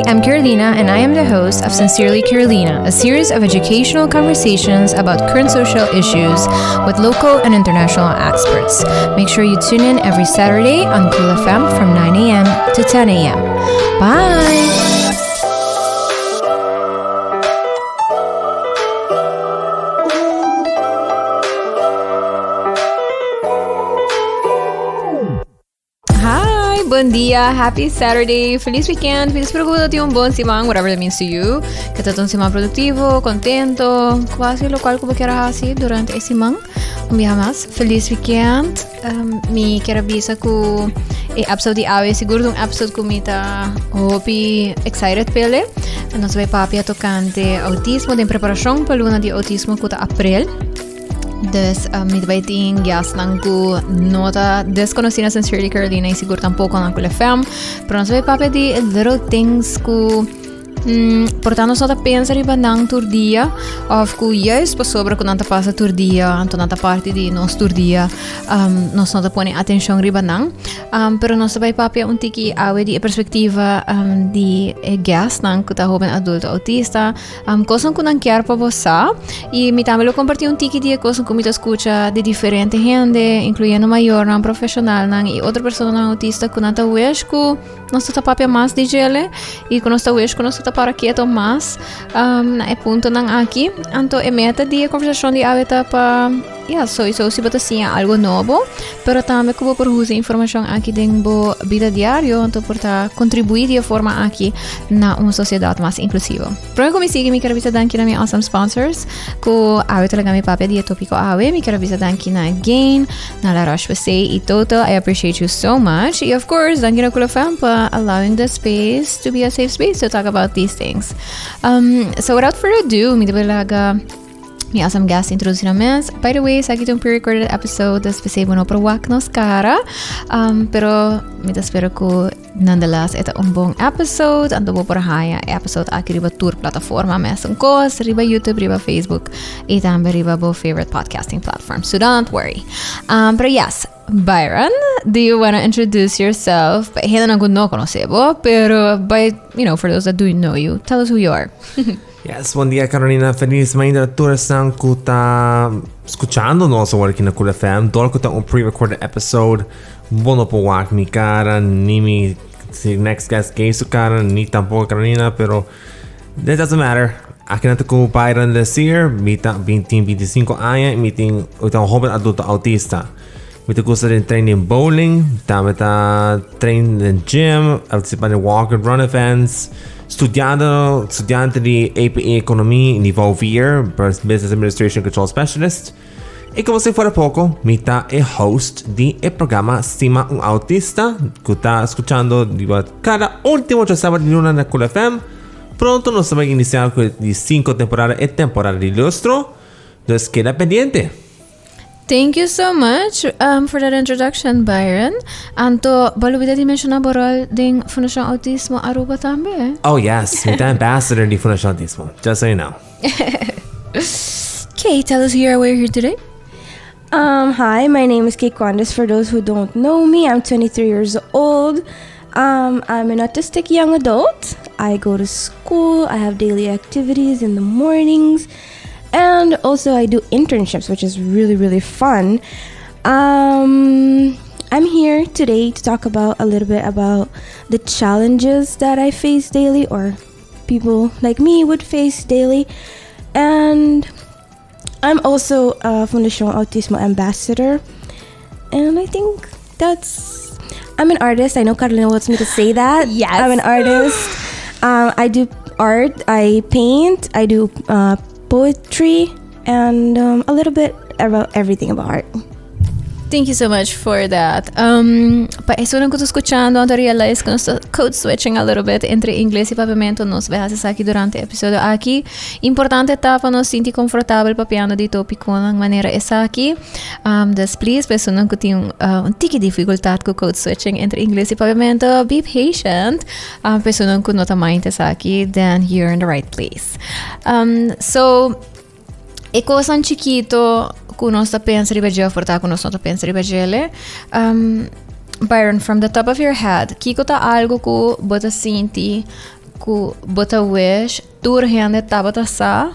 I'm Carolina, and I am the host of Sincerely Carolina, a series of educational conversations about current social issues with local and international experts. Make sure you tune in every Saturday on Cool FM from 9 a.m. to 10 a.m. Bye! Hi, bon dia, happy Saturday, feliz weekend, feliz espero que tin un bon siman, whatever that means to you. Que ta un siman productivo, contento, quasi lo cual como quiera haci durante e siman. Un biaha mas, feliz weekend. Um, mi quiero bisa ku e episode di awe sigur un episode ku mi ta hopi excited pele. Nos bai papia tocante autismo den preparacion pa luna di autismo ku ta april. Dus um, mi bai tin guestnan ku no ta desconocí na Sincerely Carolina y sigur tampoco na Cool FM. Pero nos bai papia di little things ku mm, por tanto nos no ta pensa riba nan tur dia of ku juist pasobra ku nan ta pasa tur dia, anto nan ta parti di nos tur dia, um, nos no ta pone atencion riba nan. Um, pero nos ta bai papia un tiki awe di e perspectiva um, di e guestnan ku ta hoben adulto autista. Um, kosnan ku nan kier pa bo sa. I mi tambe lo kompartí un tiki di e kosnan ku mi ta skucha di diferente hende, inkluyendo mayornan, profeshonalnan i otro personanan autista ku nan ta wish ku nos ta papia mas di djele i ku nos ta wish ku nos ta para keto mas um, na e puntonan aki. Anto e meta di e konversashon di awe ta pa ya, sowieso si bo ta siña algo nobo, pero tambe ku bo por usa informashon aki den bo bida diario, anto por ta kontribuí di e forma aki na un sosiedat mas inklusivo. Prome ku mi sigui, mi ker bisa danki na mi awesome sponsors ku awe ta laga mi papia di e topiko awe. Mi ker bisa danki na Gain, na La Roche-Posay i Total. I appreciate you so much. I of course, danki na Kula FM pa allowing the space to be a safe space to talk about these things. Um, so without further ado, mi ta laga Mi awesome guest introduci nan mes. By the way, esaki ta un pre-recorded episode, dus p'esei bo no por wak nos cara. Um, pero mi ta spera ku nonetheless e ta un bon episode. Anto bo por haya e episode aki riba tur plataforma mes un kos, riba YouTube, riba Facebook y tambe riba bo favorite podcasting platform. So don't worry. Um, pero yes, Byron, do you want to introduce yourself? Pa hendenan ku no konosé bo, pero by, you know, for those that do know you, tell us who you are. Yes, bon dia Carolina, feliz mainta tur esnan ku ta skuchando nos awor aki na Cool FM. Dor ku ta un pre-recorded episode, bo no por wak mi kara, ni mi next guest gay su kara, ni tampoko Carolina, pero that doesn't matter. Aki nan ta ku Byron Lesier, mi ta tin 25 aña i mi tin mi ta un hoben adulto autista. Mi ta gusta den train den bowling, tambe ta train den gym, participa den walk and run events, studiando, studiante di APE Economie niveau 4, Business Administration Control Specialist. Y como si fuera poco, mi ta e host di e programa Stima un Autista, cu ta escuchando di cada ultimo sábado di luna na Cool FM. Pronto nos ta iniciar cu di 5 temporada e temporada di lustro. Dus keda pendiente. Thank you so much um, for that introduction, Byron. Anto, bo lubida di menciona bo rol den Fundacion Autismo Aruba tambe. Oh yes, mi ta ambassador di Fundacion Autismo, just so you know. Okay, tell us who you are, why you're here today. Um, hi, my name is Kate Quandis. For those who don't know me, I'm 23 years old. Um, I'm an autistic young adult. I go to school. I have daily activities in the mornings. And also I do internships, which is really, really fun. Um, I'm here today to talk about a little bit about the challenges that I face daily or people like me would face daily. And I'm also a Fundacion Autismo ambassador. And I think that's... I'm an artist. I know Carolina wants me to say that. Yes. I'm an artist. Um, I do art. I paint. I do uh, poetry. And um, a little bit about everything about art. Thank you so much for that. Um, pa esunnan ku ta skuchando, anto realize ku nos ta code switching a little bit entre ingles i papiamento. Nos bai hasi esaki durante e episodio aki. Importante ta pa nos sinti komfortabel papiando di topikonan manera esaki. Um, dus please, pa esunnan ku tin un, uh, un tiki difikultat ku code switching entre ingles i papiamento, be patient. Um, pa esunnan ku no ta mind esaki, then you're in the right place. Um, so, E kosnan chikito ku nos ta pensa riba dje of por ta ku nos no ta pensa riba djele. Um, Byron, from the top of your head, kiko ta algo ku bo ta sinti Ku bo ta wish tur hende tabata sa,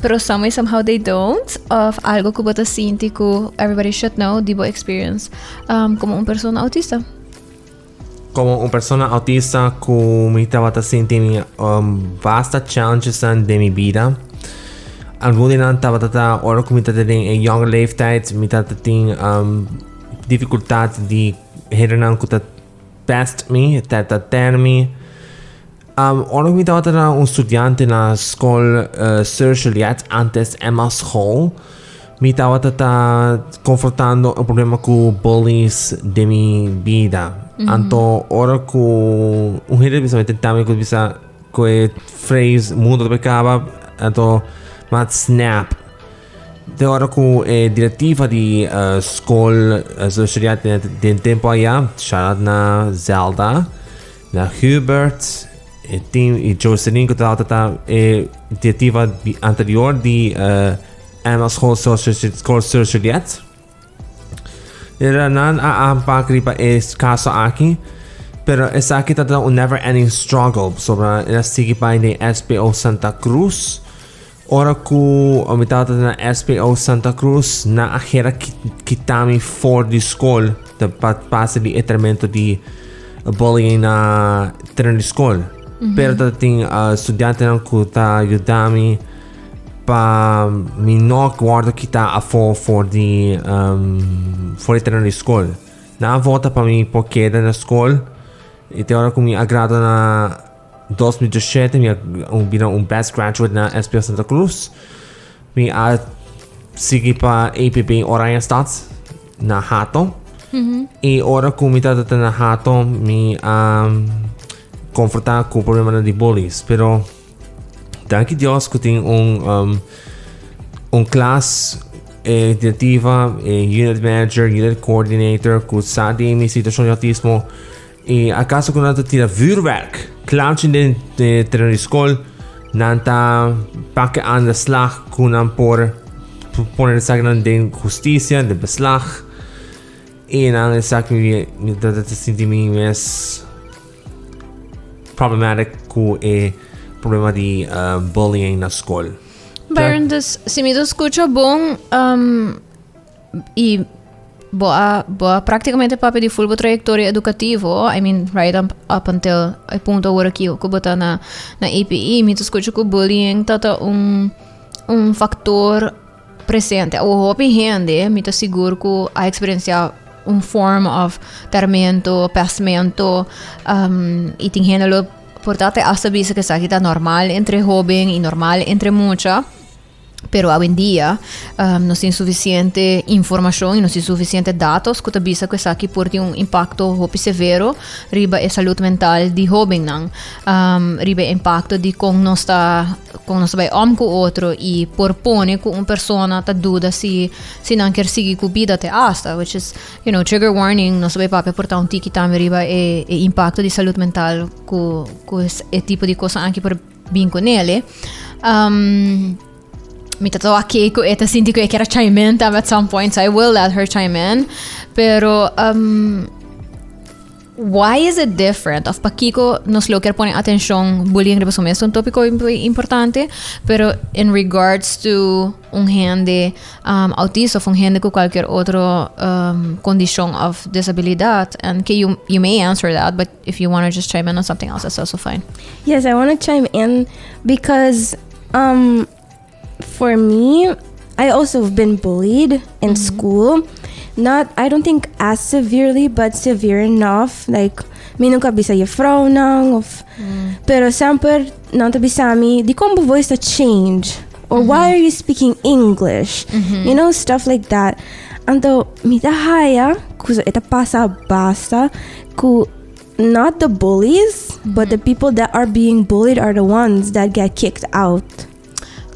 pero some way somehow they don't, of algo ku bo ta sinti ku everybody should know di bo experience komo un persona autista? Komo un persona autista ku mi tabata sinti mi basta challengesnan den mi bida. Algun di nan tabata ta ora ku mi tabata den e yonge leeftijd mi tabata tin difikultat di hendenan ku ta Pest mi, ta ten mi. Ora mi tabata na un studiante na skol Sir Juliet, antes Emma School, mi tabata ta konfrontando un problema ku bullies den mi bida. Anto ora ku un hende bisa mi tenta mi ku bisa ku e phrase mundo ta por kaba, anto mi a snap. Te ora ku e direktiva di skol Sosiriat den tempu aya, shout out na Zelda, na Hubert, e team i Jocelyn ku tabata ta e direktiva di anterior di Emma School Skol Sosiriat. Era nan a aanpak riba e kaso aki, pero esaki tabata un never ending struggle, pasobra el a sigui bai den SPO Santa Cruz. Ora ku mi tabata na SPO Santa Cruz, nan a hera kita mi for di skol pa pasa di e tratamentu di bullying na tereno di skol. Pero tabatin studiantenan ku ta yuda mi pa mi no wòrdu kitá afó for di for di tereno di skol. Nan a vota pa mi por keda na skol i te ora ku mi a gradua na 2017 mi a bira un best graduate na SPO Santa Cruz. Mi a sigui pa APB Oranjestad na Hato. I ora ku mi tabata na Hato mi a konfrontá ku problemanan di bullies. Pero danki Dios ku tin un um, un klas e directiva, e unit manager, unit coordinator ku sa di mi situashon di autismo. I akaso ku nan ta tira vuurwerk, klauchi den tereno di skol, nan ta pake aan de slag ku nan por pone esakinan den hustisia, den beslag. I nan esaki mi ta sinti mi mes problematic ku e problema di bullying na skol. Byron, dus si mi ta skucha bon, I bo a bo a práktikamente papia di ful bo trayektoria edukativo, I mean right up up until e punto awor aki ku bo ta na na APE, mi ta skucha ku bullying ta ta un un faktor presente. Awor hopi hende mi ta sigur ku a eksperensiá un form of tèrmento, pèstmento, i tin hende lo por ta te asta bisa ku esaki ta normal entre hóben i normal entre mucha. Pero awendia nos tin suficiente informacion y nos tin suficiente datos cu ta bisa cu esaki por tin un impacto hopi severo riba e salud mental di hobennan. Riba e impacto di con nos ta con nos ta bay om cu otro y por pone cu un persona ta duda si si nan kier sigui cu bida te hasta, which is, you know, trigger warning, nos ta bay papia por ta un tiki tambe riba e e impacto di salud mental cu cu e tipo di cosnan aki por bin con ele. Um, mi ta toa que cu e ta sinti cu e kier chime in tam at some point, so I will let her chime in. Pero, um, why is it different? Of pakiko nos lo kier pone atencion bullying riba su mes un topico importante, pero in regards to un hende um, autista of un hende cu cualquier otro um, condicion of disabilidad, and que you, you may answer that, but if you want to just chime in on something else, that's also fine. Yes, I want to chime in because um, for me, I also have been bullied in mm-hmm. school. Not, I don't think as severely, but severe enough. Like, mi nunca bisa juffrouw nang of mm. pero semper nan ta bisa mi di kon bo voice ta change or mm-hmm. why are you speaking English? Mm-hmm. You know, stuff like that. Anto mi ta haya ku e ta pasa basta ku not the bullies, mm-hmm. but the people that are being bullied are the ones that get kicked out.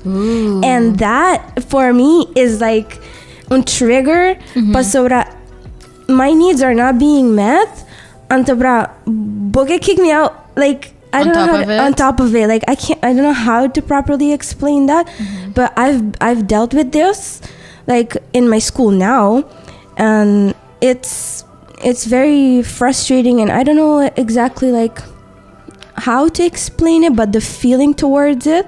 Ooh. And that for me is like un trigger mm-hmm. pasobra my needs are not being met. Anto bra, bo ke kick me out like I don't know how to, on top of it. Like I can't I don't know how to properly explain that, mm-hmm. but I've I've dealt with this like in my school now and it's it's very frustrating and I don't know exactly like how to explain it, but the feeling towards it,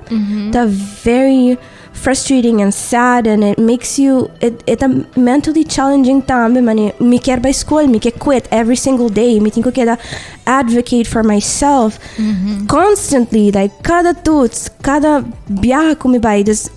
ta very frustrating and sad and it makes you it ta mentally challenging tambe mane mi kier bai school mi kier quit every single day mi tin ku keda advocate for myself constantly like kada toets kada biaha ku mi bai dus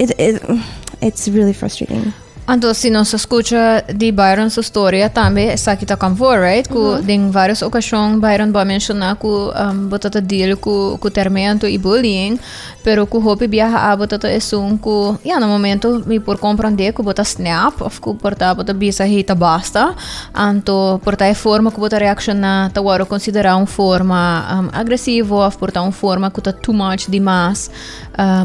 it's really frustrating. Anto si nos a scucha di Byron su storia tambe esaki ta come voor, right? Cu den varios ocasion Byron bo a menciona cu bo ta ta deal cu cu termento y bullying, pero cu hopi biaha abo ta ta esun cu ya na momento mi por comprende cu bo ta snap of cu por ta bo ta bisa hey ta basta, anto por ta e forma cu bo ta reacciona ta worde considera un forma agresivo of por ta un forma cu ta too much di mas.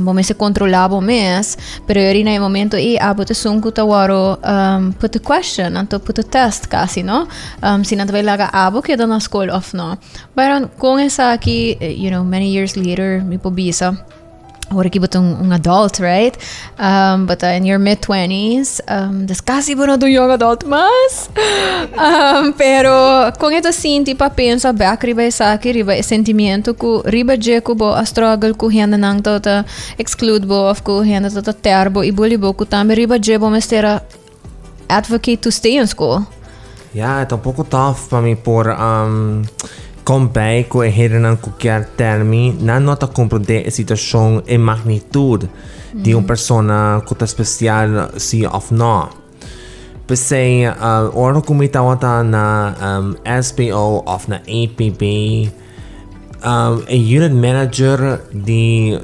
Bo mester controla bo mes, pero yori na e momento ei abo ta esun cu ta wòrdu put to question, anto put to test casi, no? Si nan ta bay laga abo keda na scol of no. Byron, con esaki, you know, many years later, mi por bisa, ora ki bo ta un adult, right? Bo ta in your mid twenties, dus casi bo no ta un young adult mas. Pero con e ta sinti pa pensa bek riba esaki, riba e sentimiento cu riba dje cu bo a struggle cu hendenan ta ta exclude bo of cu hende ta ta ter bo y bully bo, cu tambe riba dje bo mester a advocate to stay in school. Ja, e ta un poco tough pa mi por kom bij cu e hendenan cu kier ter mi. Nan no ta comprende e situacion, e magnitud di un persona cu ta special si of no. P'esei, ora ku mi tabata na SBO òf na APB, e unit manager di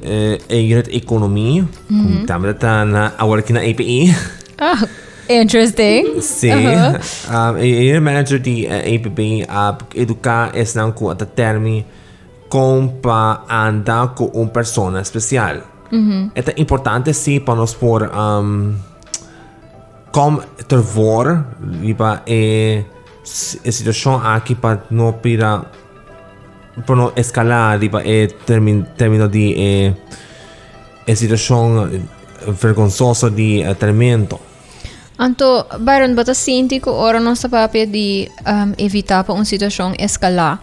e unit ekonomia, ku tambe ta na awor aki na APE. Ah, interesting. Sí. E unit manager di APB a eduká esnan ku a ta tèrmi kon pa anda ku un persona spesial. E ta importante sí pa nos por Kom tervor riba e e situashon aki pa no bira pa no eskalá riba e termino di e e situashon vergonsoso di tremento. Anto, Byron, bo ta sinti ku ora nos ta papia di evitá pa un situashon eskalá,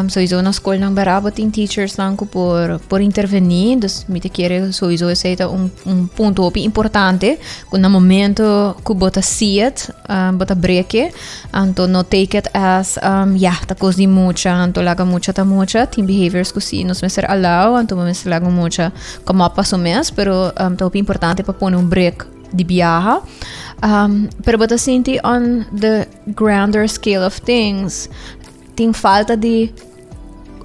Souiso na skolnan bera bo tin teachersnan ku por por intervení, dus mi ta kere souiso esei ta un un punto hopi importante ku na momento ku bo ta see it bo ta breke, anto no take it as ya ta kos di mucha anto laga mucha ta mucha, tin behaviors ku si nos mester allow anto bo mester laga mucha come up pa su mes, pero ta hopi importante pa pone un brek di biaha. Pero bo ta sinti on the grander scale of things Tin falta di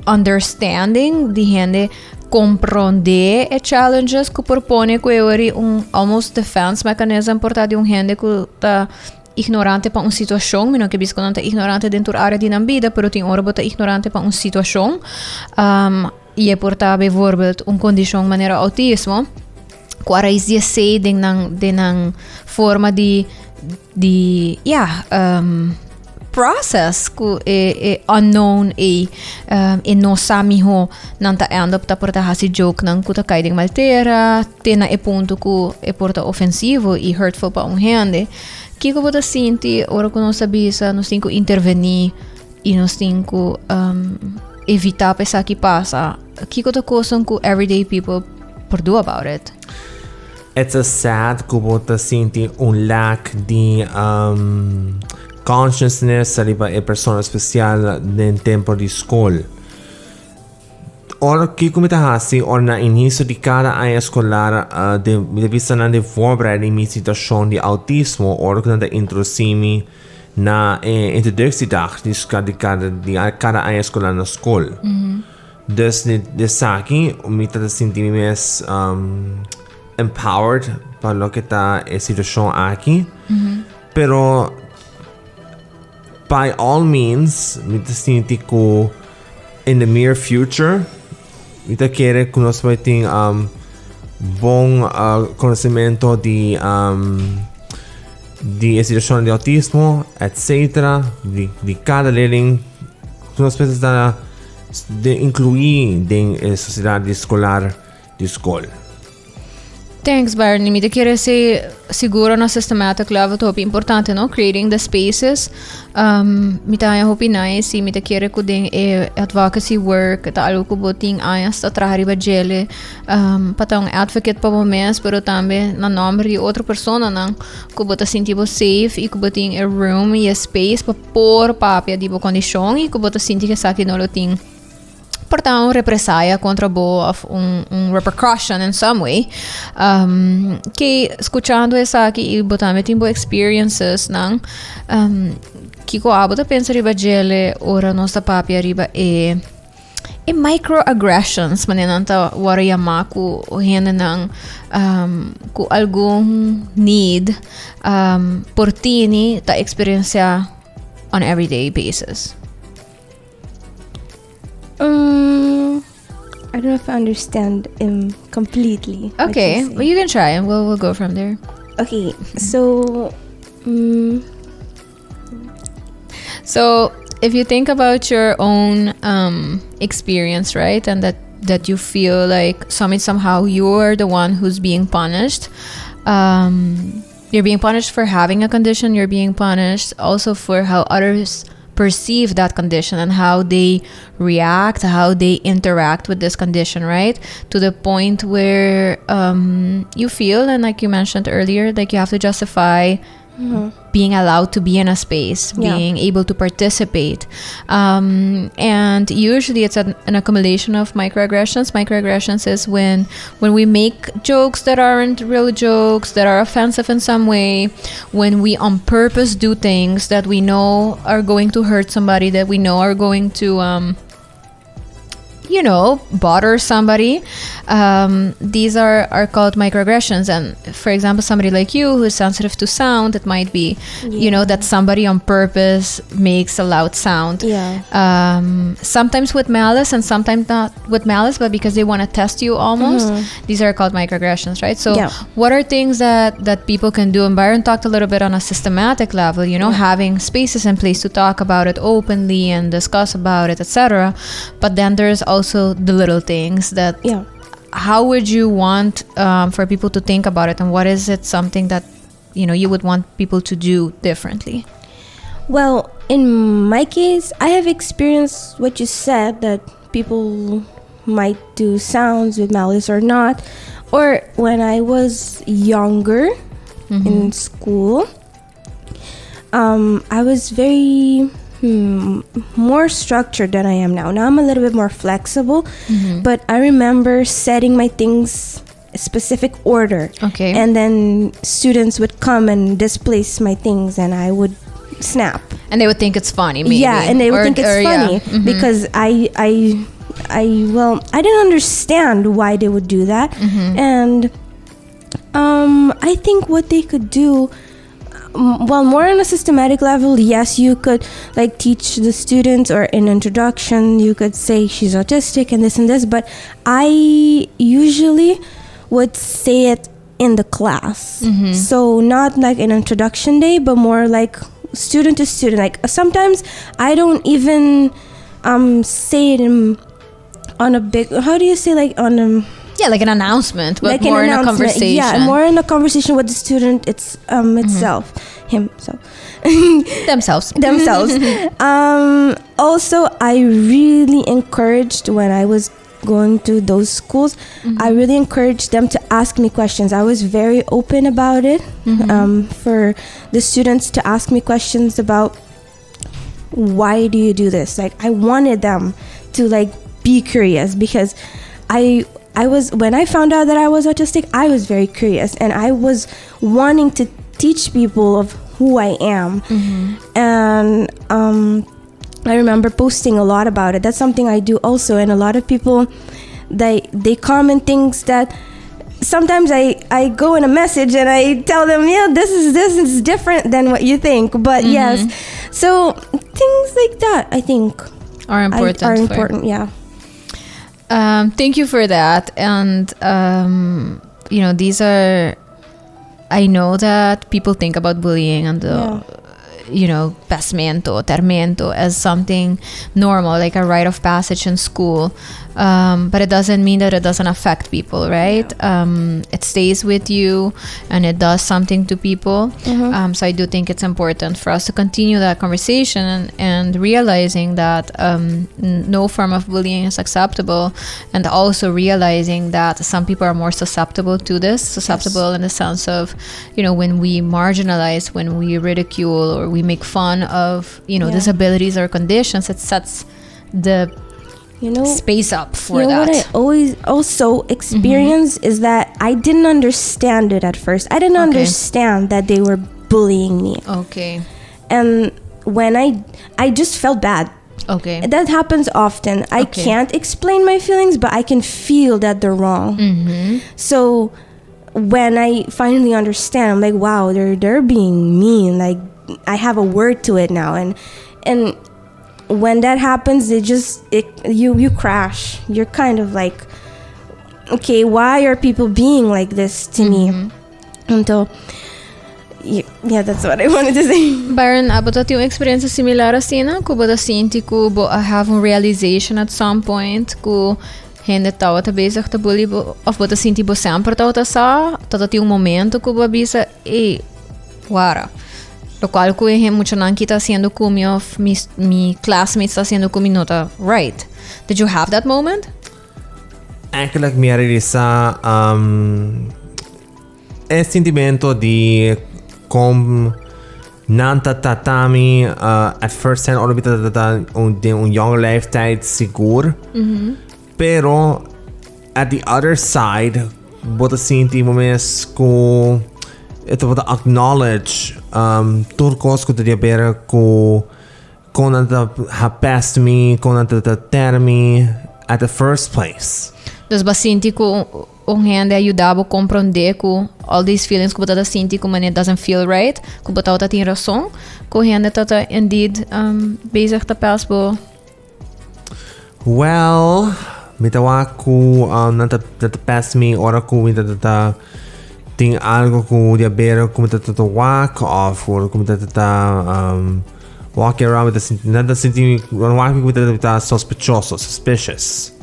understanding di hende comprende e challenges cu por pone cu e ori un almost defense mechanism por ta di un hende cu ta ignorante pa un situacion. Mi no ke bisa cu nan ta ignorante den tur area di nan bida, pero tin ora bo ta ignorante pa un situacion. Um, y e por ta bijvoorbeeld un condicion manera autismo, cu a raiz di esey den nan, den nan forma di, di, ja, um, process cu e, e unknown e, um, e no sa miho nan ta end up ta por ta hasi joke nan cu ta cai den maltera, te na e punto cu e por ta ofensivo y hurtful pa un hende. Kico bo ta sinti ora cu nos ta bisa nos tin cu interveni y nos tin cu um, evita pa esaki pasa? Kico ta cosnan cu everyday people por do about it? It's a sad ku bo ta sinti un lack di um, consciousness riba e persona special den tempo di school. Ora kiko mi ta hasi ora na inicio di cada aña escolar uh, de, mi ta bisa nan de voorbereiding mi situacion di autismo ora ku nan ta introduci mi na e introductiedag di, di cada, di cada aña escolar na school. Dus di esaki mi ta sinti mi mes empowered pa loke ta e situashon aki. Pero by all means mi ta sinti ku in the near future mi ta kere ku nos bai tin bon konosementu di di e situashon di outismo etcetera di kada leerling ku nos mester ta den inclui den e sociedad di escolar di school. Thanks, Byron. Mi ta kere esey sigur na systematic level ta hopi importante, no? Creating the spaces. Mi ta haña hopi nice y mi ta kere cu den e advocacy work ta algo cu bo tin añas ta traha riba djele pa ta un advocate pa bo mes, pero tambe na nomber di otro personanan cu bo ta sinti bo safe y cu bo tin e room y e space pa por papia di bo condicion y cu bo ta sinti cu esaki no lo tin por ta un represaya contra bo of un repercussion in some way. Ke scuchando esaki y bo tambe tin bo experiences nan, kiko abo ta pensa riba djele ora nos ta papia riba e microaggressions, manera nan ta wòrdu yamá ku hendenan ku algun need por tini ta experiencia on everyday basis? I don't know if I understand completely what Okay, you say. Well, you can try and we'll go from there. Okay, so. So if you think about your own experience, right, and that you feel like somehow you're the one who's being punished. You're being punished for having a condition. You're being punished also for how others perceive that condition and how they react, how they interact with this condition, right? To the point where you feel, and like you mentioned earlier, like you have to justify being allowed to be in a space, being able to participate. And usually it's an accumulation of microaggressions. Microaggressions is when we make jokes that aren't real jokes, that are offensive in some way, when we on purpose do things that we know are going to hurt somebody, that we know are going to bother somebody. These are called microaggressions. And for example, somebody like you who is sensitive to sound, it might be that somebody on purpose makes a loud sound. Sometimes with malice and sometimes not with malice, but because they want to test you almost. These are called microaggressions, right? So what are things that people can do? And Byron talked a little bit on a systematic level, having spaces in place to talk about it openly and discuss about it, etc. But then there's also the little things that how would you want for people to think about it, and what is it something that you would want people to do differently? Well, in my case, I have experienced what you said, that people might do sounds with malice or not. Or when I was younger in school, I was very more structured than I am now. Now I'm a little bit more flexible, but I remember setting my things a specific order. And then students would come and displace my things and I would snap. And they would think it's funny, maybe. Yeah, and they would think it's funny because I didn't understand why they would do that. And I think what they could do, well, more on a systematic level, yes, you could teach the students, or in introduction, you could say she's autistic and this and this, but I usually would say it in the class. So not like an introduction day, but more like student to student. Sometimes I don't even say it in, on a big, how do you say, like on a... Yeah, like an announcement, but Like an more in a announcement. conversation. Yeah, more in a conversation with the student itself, him, so. Themselves. Themselves. Also, I really encouraged, when I was going to those schools, I really encouraged them to ask me questions. I was very open about it, for the students to ask me questions about, why do you do this? I wanted them to be curious, because when I found out that I was autistic, I was very curious, and I was wanting to teach people of who I am. And I remember posting a lot about it. That's something I do also. And a lot of people, they comment things that sometimes I go in a message and I tell them, yeah, this is different than what you think. But yes, so things like that, I think, Are important. Are for important, yeah. Thank you for that. And you know, these are, I know that people think about bullying and the, pesmento, termento as something normal, like a rite of passage in school. But it doesn't mean that it doesn't affect people, right? It stays with you and it does something to people. So I do think it's important for us to continue that conversation and realizing that no form of bullying is acceptable, and also realizing that some people are more susceptible to this, susceptible in the sense of when we marginalize, when we ridicule or we make fun of disabilities or conditions, it sets the space up for You know that. What I always also experience is that I didn't understand it at first. I didn't understand that they were bullying me. And when I just felt bad. That happens often. I can't explain my feelings, but I can feel that they're wrong. So when I finally understand, I'm like, "Wow, they're being mean." Like, I have a word to it now, and when that happens, it just it you you crash. You're kind of like, "Okay, why are people being like this to me?" Until yeah, that's what I wanted to say. Byron, abo tin un experiencia similar asina, no? Cu bo a sinti cu bo a have a realization at some point cu hende tawata bezig ta bully bo, of bo ta sinti bo semper tawata sa, tawata tin un momento cu bo a bisa, "Ey, wara. Locual cu e muchanan aki ta haciendo cu mi of mi classmates ta haciendo cu mi no ta right." Did you have that moment? Eigenlijk mi a realisa e sentimento di con nan ta trata mi at first hand ora mi ta ta un jonge leeftijd sigur. Pero at the other side, bo ta sinti bo mes cu e ta acknowledge tur cos cu ta di haber cu con nan ta ha pest mi, con nan ta trata mi at the first place. Dus bo a sinti cu un hende a yuda bo comprende cu all these feelings cu bo ta sinti cu it doesn't feel right, cu bo ta tin rason, cu hende ta indeed bezig ta pest bo? Well, mi ta wak cu nan ta pest mi ora cu mi ta tin algo cu di haber cu mi ta wak of ora cu mi ta walking around mi ta sinti nan ta sinti wak mi ta sospechoso, suspicious.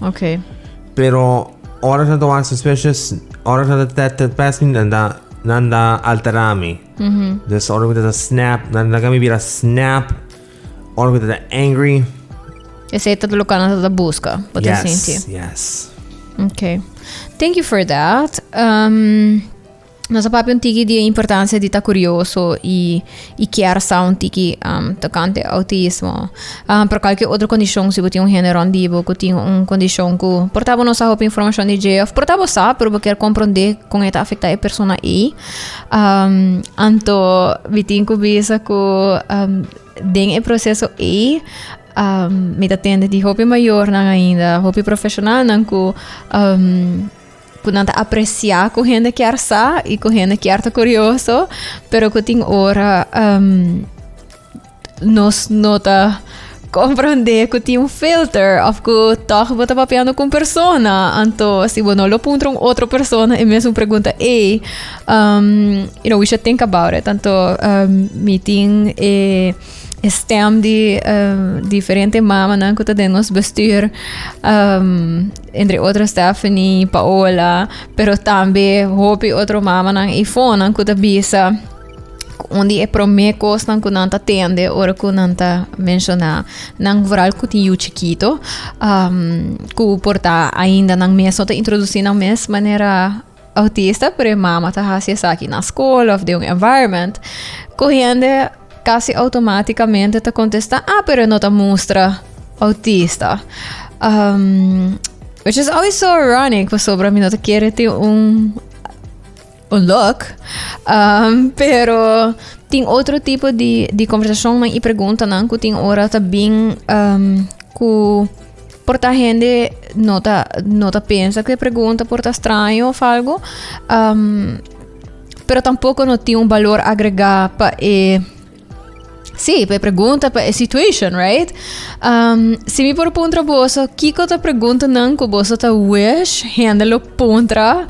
Pero ora nan ta wak suspicious, ora nan ta pest mi, nan ta altera mi. Dus ora mi ta snap, nan ta mi bira snap, ora mi ta angry. Esey ta loke nan ta busca, bo ta Yes, sinti. Yes. Okay. Thank you for that. Nos a papia un tiki di importancia di ta curioso y kier sa un tiki tocante autismo. Pero cualkier otro condicion, si bo tin un hende rond di bo cu tin un condicion cu por ta bo no sa hopi informacion di dje, of por ta bo sa, pero bo kier comprende con e ta afecta e persona ey. Anto mi tin cu bisa cu den e proceso ey mi ta tende di hopi mayornan ainda, hopi profesionalnan cu nan ta aprecia cu hende kier sa y cu hende kier ta curioso, pero cu tin ora nos no ta comprende cu tin un filter of cu toch bo ta papiando cu un persona, anto si bo no lo puntra un otro persona e mesun pregunta ey, we should think about it. Anto mi tin e stem di diferente mamanan cu ta den nos bestuur, entre otro Stephanie, Paola, pero tambe hopi otro mamanan y fonan cu ta bisa un di e prome cosnan cu nan ta tende ora cu nan ta menciona nan, vooral cu tin yu chikito, cu por ta ainda nan mes no ta introduci nan mes manera autista, pero e mama ta haci esaki na school of den un environment, cu hende casi automaticamente ta contesta, "Ah, pero no ta mustra autista." Which is always so ironic, pasobra mi no ta kere tin un look. Pero tin otro tipo di conversacion y preguntanan cu tin ora ta bin cu por ta hende no ta pensa cu e pregunta por ta straño of algo. Pero tampoco no tin un balor agrega pa e, si, pa e pregunta, pa e situation, right? Si mi por puntra boso, kiko ta preguntanan cu boso ta wish hende lo puntra?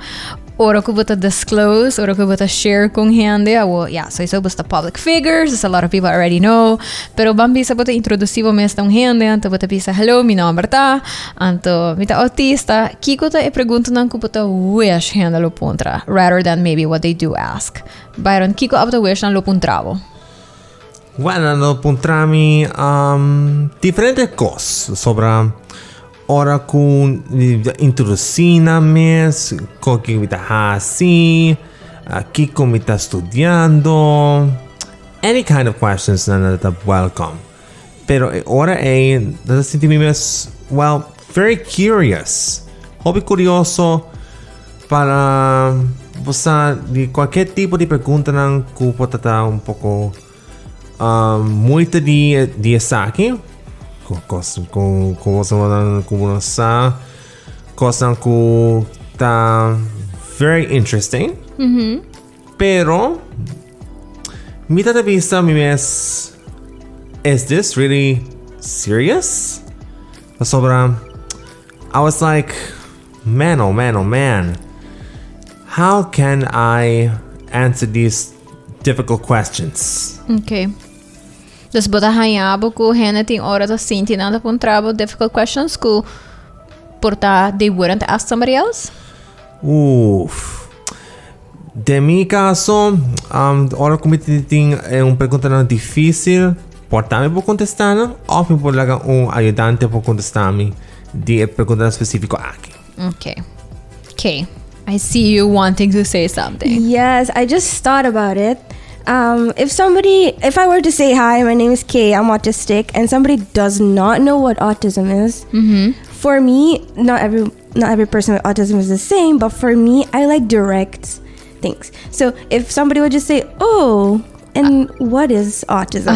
Ora ku bo ta disclose, ora ku bo ta share ku hende, awo, ja, sowieso bo ta public figures, there's a lot of people already know, pero ban bisa bo ta introduci bo mes na un hende, anto bo ta bisa, hello, mi nomber ta, anto mi ta autista, kiko ta e preguntanan ku bo ta wish hende lo puntra, rather than maybe what they do ask? Byron, kiko abo ta wish nan lo puntra bo? Bueno, nan lo puntra mi um, diferente kos sobra Ora ku introdusí nan mes, kon ki mi ta hasi, kiko mi ta studiando, any kind of questions nan ta welcome. Pero e ora ei nan ta sinti mi mes, well, very curious, hopi kurioso para bo sa di kualke tipo di preguntanan ku por ta ta un poko Moito di di esaki ku kos ku ku boso ku bo sa kosnan ku ta very interesting. Pero mi ta ta bisa mi mes is this really serious? Pasobra I was like man oh man oh man how can I answer these difficult questions. Ok. Dus bo ta haña bo ku hende tin ora ta sinti nan ta puntra bo difficult questions ku por ta they wouldn't ask somebody else? Uf. Den mi caso, um, ora ku mi tin eh, un preguntanan difícil, por ta mi por contestá nan, of mi por laga un ayudante por contestá mi di e preguntanan específico aki. Okay. Okay. I see you wanting to say something. Yes, I just thought about it. If somebody, if I were to say, hi, my name is Kay, I'm autistic, and somebody does not know what autism is, for me, not every person with autism is the same, but for me, I like direct things. So if somebody would just say, oh, and what is autism?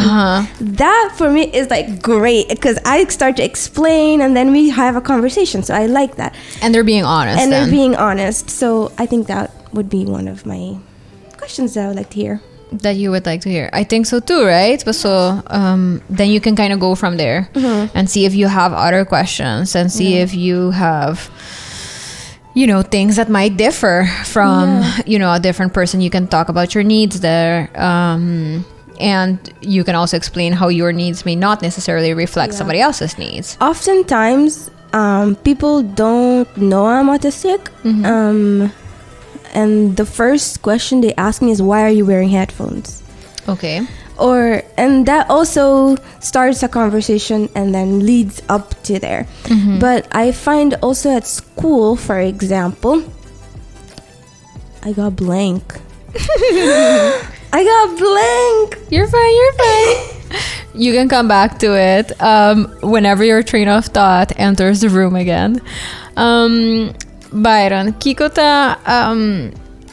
That for me is like great because I start to explain and then we have a conversation. So I like that. And they're being honest. And they're then. being honest. So I think that would be one of my questions that I would like to hear. That you would like to hear. I think so too, right? But so then you can kind of go from there and see if you have other questions and see if you have things that might differ from a different person. You can talk about your needs there. And you can also explain how your needs may not necessarily reflect somebody else's needs. Oftentimes, people don't know I'm autistic. And the first question they ask me is, why are you wearing headphones? And that also starts a conversation and then leads up to there. But I find also at school, for example, I got blank. I got blank. You're fine, you're fine. You can come back to it whenever your train of thought enters the room again. Byron, kiko ta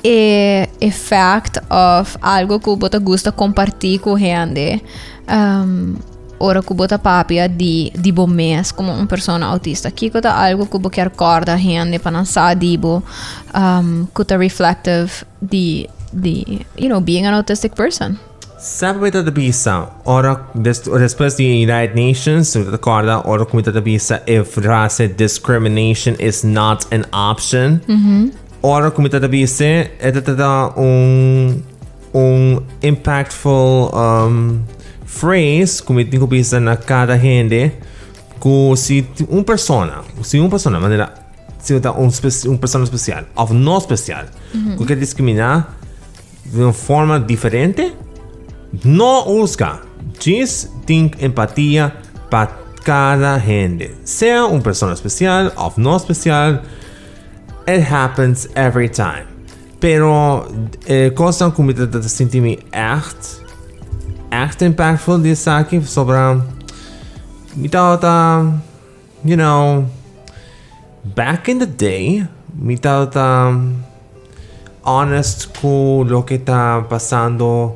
e effect of algo ku bo ta gusta kompartí ku hende ora ku bo ta papia di bo mes komo un persona autista? Kiko ta algo ku bo kier kòrda hende pa nan sa di bo ku ta reflective di being an autistic person? Semper mi ta bisa, ora despues di United Nations, mi ta kòrda ora ku mi ta bisa e frase discrimination is not an option. Ora ku mi ta bisa e ta ta un impactful phrase ku mi tin ku bisa na kada hende ku si un persona, si un persona manera si ta un persona spesial òf no spesial ku ke diskriminá di un forma diferente, no husga. Djis tin empatia pa kada hende. Sea un persona spesial òf no spesial, it happens every time. Pero e kosnan ku mi ta sinti mi ègt, ègt impactful di esaki pasobra mi tabata, back in the day, mi tabata honest ku loke ta pasando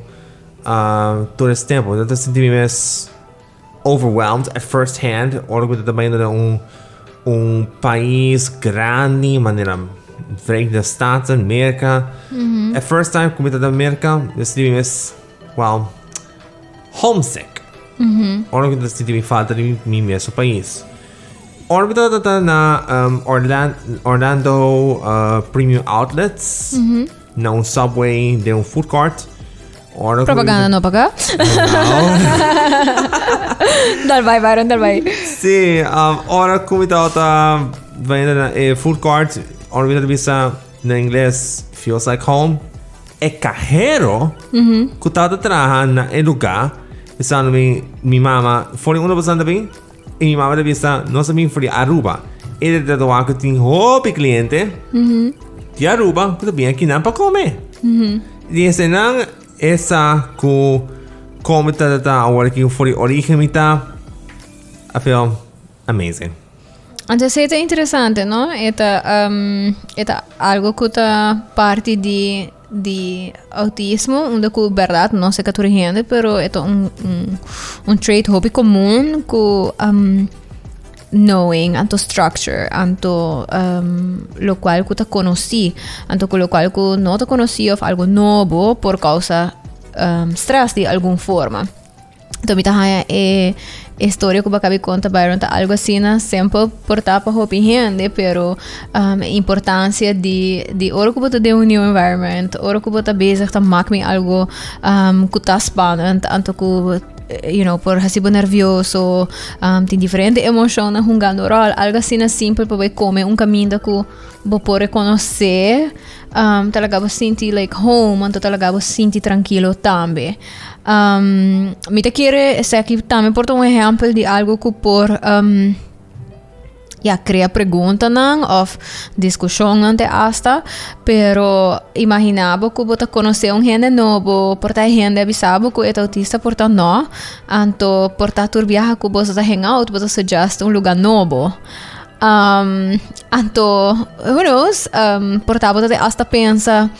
tur es tempu. Mi ta sinti mi mes overwhelmed at first hand ora ku mi ta bayendo den un pais grandi manera Verenigde Staten, Merka. At first time ku mi ta na Merka, mi ta sinti mi mes, well, homesick. Ora ku mi ta sinti mi falta di mi mesun pais. Ora mi tabata na Orlando Premium Outlets, na un Subway den un food court. Ora Propaganda no paga. No. Dal bai, Byron, dal bai. Sí, ora ku mi tabata bayendo na e food court, ora mi tabata bisa na ingles "feels like home", e kahero ku tabata traha na e lugá, bisando mi, mi mama, for di unda bo ta bin? I mi mama ta bisa, nos a bin for di Aruba. E ta wak ku tin hopi kliente di Aruba ku ta bin akinan pa kome. Di esenan e sa ku kome ta ta awor aki for di origen mi ta. I feel amazing. Anto esei ta interesante, no? E ta, e ta algo ku ta parti di di autismo, unda ku bèrdat no seka tur hende, pero e ta un un un trait hopi komun ku knowing anto structure anto lokual ku ta konosí, anto ku lokual ku no ta konosí òf algu nobo por kousa stress di algun forma. Enton mi ta haña e historia ku bo a kabi konta, Byron, ta algu asina simpel por ta pa hopi hende, pero e importansia di di ora ku bo ta den un new environment, ora ku bo ta bezig ta mak mi algu ku ta spannend, anto ku you know por hasi bo nervioso, tin diferente emoshonnan hungando ròl, algu asina simpel pa bo e kome un kaminda ku bo por rekonosé ta laga bo sinti like home, anto ta laga bo sinti trankilo tambe. Mi ta kere esaki tambe por ta un ehèmpel di algu ku por ya krea preguntanan òf diskushonnan te asta. Pero imaginá bo ku bo ta konosé un hende nobo, por ta e hende a bisa bo ku e ta outista, por ta nò. Anto por ta tur biaha ku boso ta hang out bo ta suggest un lugá nobo. Anto who knows, por ta bo ta asta pensa.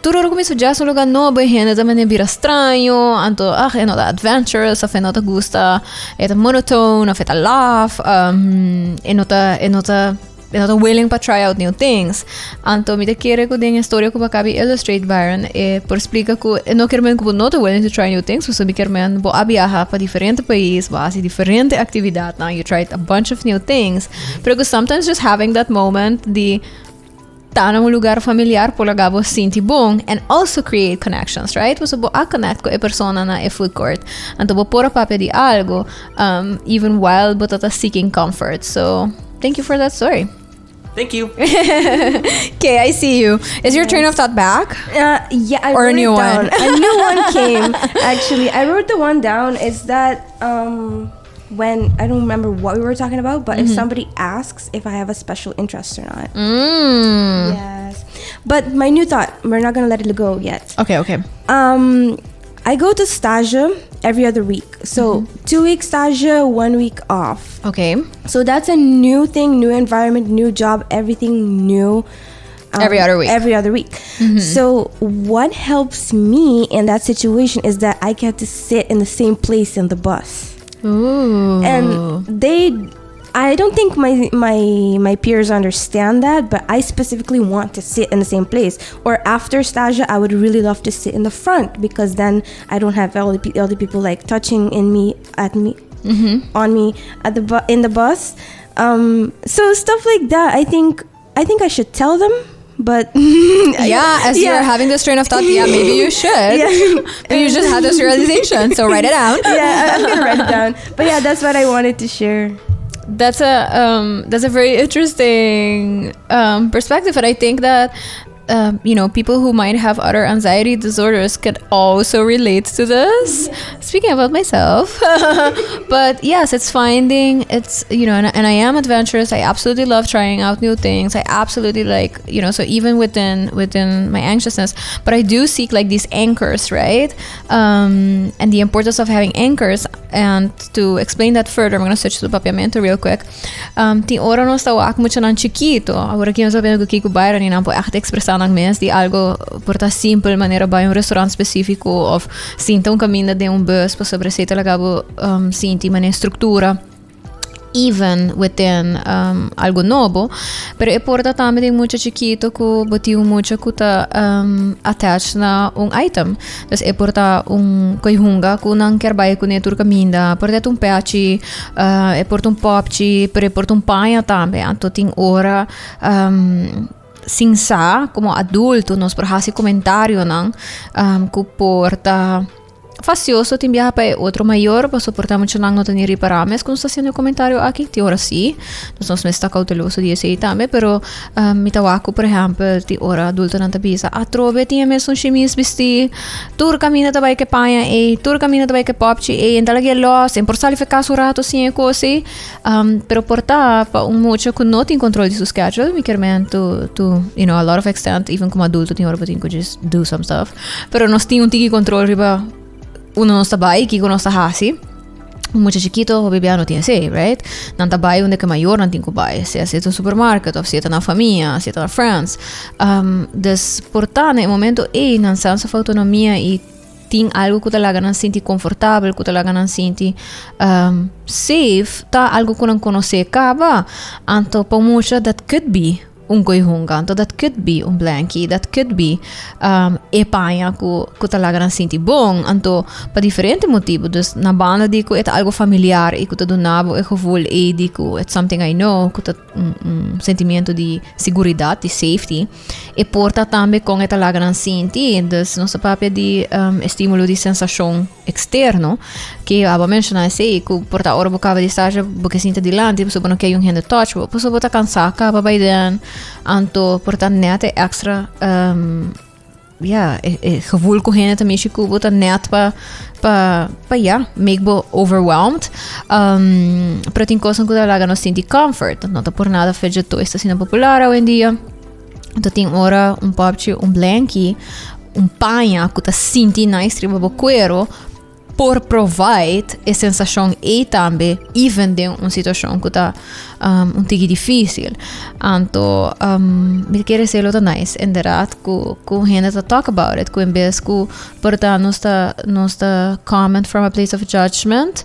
Tur ora ku mi suggest un lugar nobo e hende ta mane bira straño, anto ah e no ta adventurous of e no ta gusta, e ta monotone of e ta laf, e no ta e no ta e no ta willing pa try out new things. Anto mi ta kere ku den e storia ku bo a kabi illustrate, Byron, e por splika ku e no kier men ku bo no ta willing to try new things, pasobra mi kier men bo a biaha pa diferente pais, bo a hasi diferente aktividatnan, you tried a bunch of new things, pero ku sometimes just having that moment di Ta na un lugar familiar por laga bo sinti bon and also create connections, right? Pasobra bo a connect cu e persona na e food court. Anto bo por a papia di algo, even while bo ta ta seeking comfort. So, thank you for that story. Thank you. Okay, I see you. Is your train of thought back? Yeah, I Or a wrote new it down. one? A new one came, actually. I wrote the one down. Is that when I don't remember what we were talking about, but if somebody asks if I have a special interest or not. Yes. But my new thought, we're not going to let it go yet. Okay. I go to stage every other week. So 2 weeks stage, 1 week off. So that's a new thing, new environment, new job, everything new. Every other week. Every other week. So what helps me in that situation is that I get to sit in the same place in the bus. Ooh. And I don't think my peers understand that, but I specifically want to sit in the same place. Or after stage, I would really love to sit in the front because then I don't have all the people touching in me, at me, on me at the in the bus. So stuff like that. I think I should tell them. But Yeah, as you're Yeah. having this train of thought, yeah, maybe you should. Yeah. But you just had this realization, so write it down. Yeah, I'm going to write it down. But yeah, that's what I wanted to share. That's a very interesting perspective, and I think that people who might have other anxiety disorders could also relate to this. Speaking about myself, but yes, it's finding it's, you know, and I am adventurous. I absolutely love trying out new things. I absolutely like, you know, so even within my anxiousness, but I do seek these anchors, right? And the importance of having anchors. And to explain that further, I'm going to switch to papiamento real quick. Tin ora nos ta wak muchanan chikito. Awor aki nos ta viendo cu Kiko Byron y nan por echt expresa nan mes di algo por ta simple manera bay un restaurant specifico of sinta un caminda den un bus pasobra esey ta laga bo sinti manera structura. Even within algo nobo, pero e por ta tambe den mucha chikito ku bo tin un mucha ku ta attached na un item. Dus e por ta un koi hunga ku nan kier bai kuné tur kaminda, por ta un pechi, e por ta un popchi, pero e por ta un paña tambe. Anto tin ora sin sa komo adulto nos por hasi komentarionan ku por ta Fastioso tin biaha pa e otro mayor pasobra por ta muchanan no ta ni ripará mes ku nos ta hasiendo e komentario aki. Tin ora sí, nos nos mes ta kouteloso di esei tambe, pero mi ta wak ku por ehèmpel tin ora adultonan ta bisa, Atrobe tin e mesun shimis bistí, tur kaminda ta bai ku e paña ei, tur kaminda ta bai ku e pòpchi ei, en ta lag'é lòs, en por sali for kas un rato sin e kos ei. Pero por ta pa un mucha ku no tin kontrol di su schedule, mi kier men to to you know a lot of extent even komo adulto tin ora bo tin ku just do some stuff. Pero nos tin un tiki kontrol riba unda nos ta bai, kiko nos ta hasi. Un mucha chikito hopi bia no tin esei, right? Nan ta bai unda ke mayornan tin ku bai, sea si ta un supermarket of si ta nan famia, si ta nan friends. Dus por ta na e momento ei nan sense of autonomia i tin algo ku ta laga nan sinti konfortabel, ku ta laga nan sinti safe, ta algo ku nan konosé kaba. Anto pa mucha that could be un koi hunga, anto that could be un blankie, that could be e paña ku ku ta laga nan sinti bon. Anto pa diferente motibu, dus na banda di ku e ta algo familiar i ku ta duna bo e gevoel ei di ku it's something I know, ku ta un un sentimiento di siguridat, di safety. E por ta tambe kon e ta laga nan sinti. Dus nos ta papia di estimulo di sensashon eksterno, ke abo a menshoná esei, ku por ta ora bo kaba di stage bo ke sinta dilanti pasobra bo no ke un hende touch bo, pasobra bo ta kansá kaba bai den. Anto por ta nèt e èkstra ya, e e gevoel ku hende ta mishi ku bo ta nèt pa pa pa ya, make bo overwhelmed. Pero tin kosnan ku ta laga nos sinti comfort. No ta por nada fidget toys ta asina popular awendia. Anto tin ora un popchi, un blankie, un paña ku ta sinti nice riba bo kuero por provide e sensashon ei tambe even den un situashon ku ta un tiki difísil. Anto mi ta kere esei lo ta nice inderdaad ku ku hende ta talk about it ku en bes ku por ta nos ta nos ta comment from a place of judgment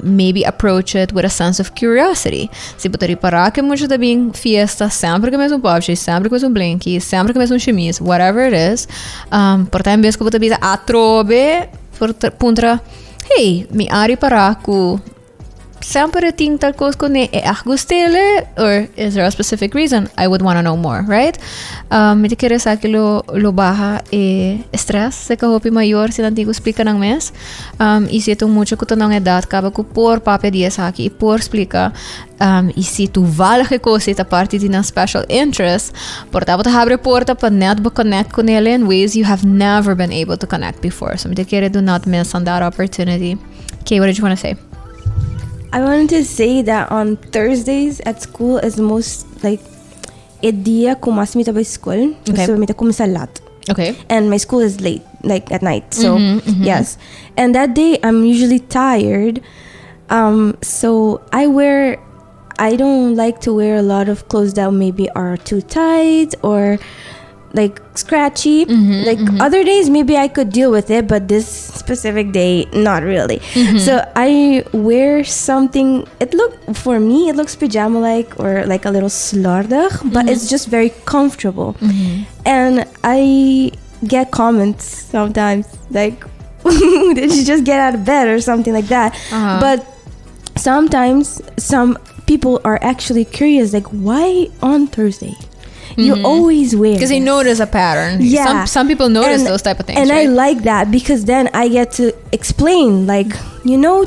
maybe approach it with a sense of curiosity. Si bo ta ripará ku e mucha ta bin fiesta semper ku e mesun popchi, semper ku e mesun blinki, semper ku e mesun shimis, whatever it is, por ta en bes ku bo ta bisa atrobe por ta puntra, hey, mi a ripará ku semper e tin tal kos kuné, e ègt gust'é or is there a specific reason? I would wanna know more, right? Mi ta kere esaki lo lo baha e stress serka hopi mayor si nan tin ku splika nan mes. I si e ta un mucha ku ta na un edat kaba ku por papia di esaki i por splika i si toevallig e kos ei ta parti di nan special interest, por ta bo ta habri e porta pa nèt bo connect ku nel in ways you have never been able to connect before. So mi ta kere do not miss on that opportunity. Kay, what did you wanna say? I wanted to say that on Thursdays at school is the most like e dia ku mas mi ta bai skol, pasobra mi ta kuminsá lat. And my school is late, like at night. So, yes. And that day I'm usually tired. So I wear, I don't like to wear a lot of clothes that maybe are too tight or like scratchy. Like other days maybe I could deal with it, but this specific day not really. So I wear something, it look for me it looks pajama like or like a little slordig, but it's just very comfortable. And I get comments sometimes like did you just get out of bed or something like that? But sometimes some people are actually curious, like why on Thursday? You always wear Because they this. notice a pattern. Yeah. Some people notice those type of things. And I right? like that because then I get to explain, like,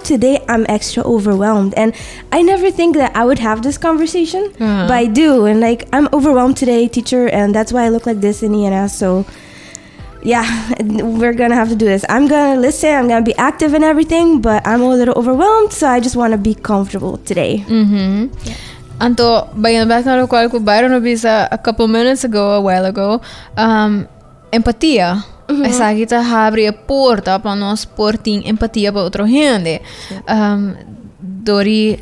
today I'm extra overwhelmed. And I never think that I would have this conversation, but I do. And I'm overwhelmed today, teacher, and that's why I look like this in ENS. So yeah, we're going to have to do this. I'm going to listen, I'm going to be active and everything, but I'm a little overwhelmed, so I just want to be comfortable today. Anto, bayendo back na locual cu Byron a bisa a couple minutes ago, a while ago, empatia. Esaki ta habri e porta pa nos por tin empatia pa otro hende. Dori,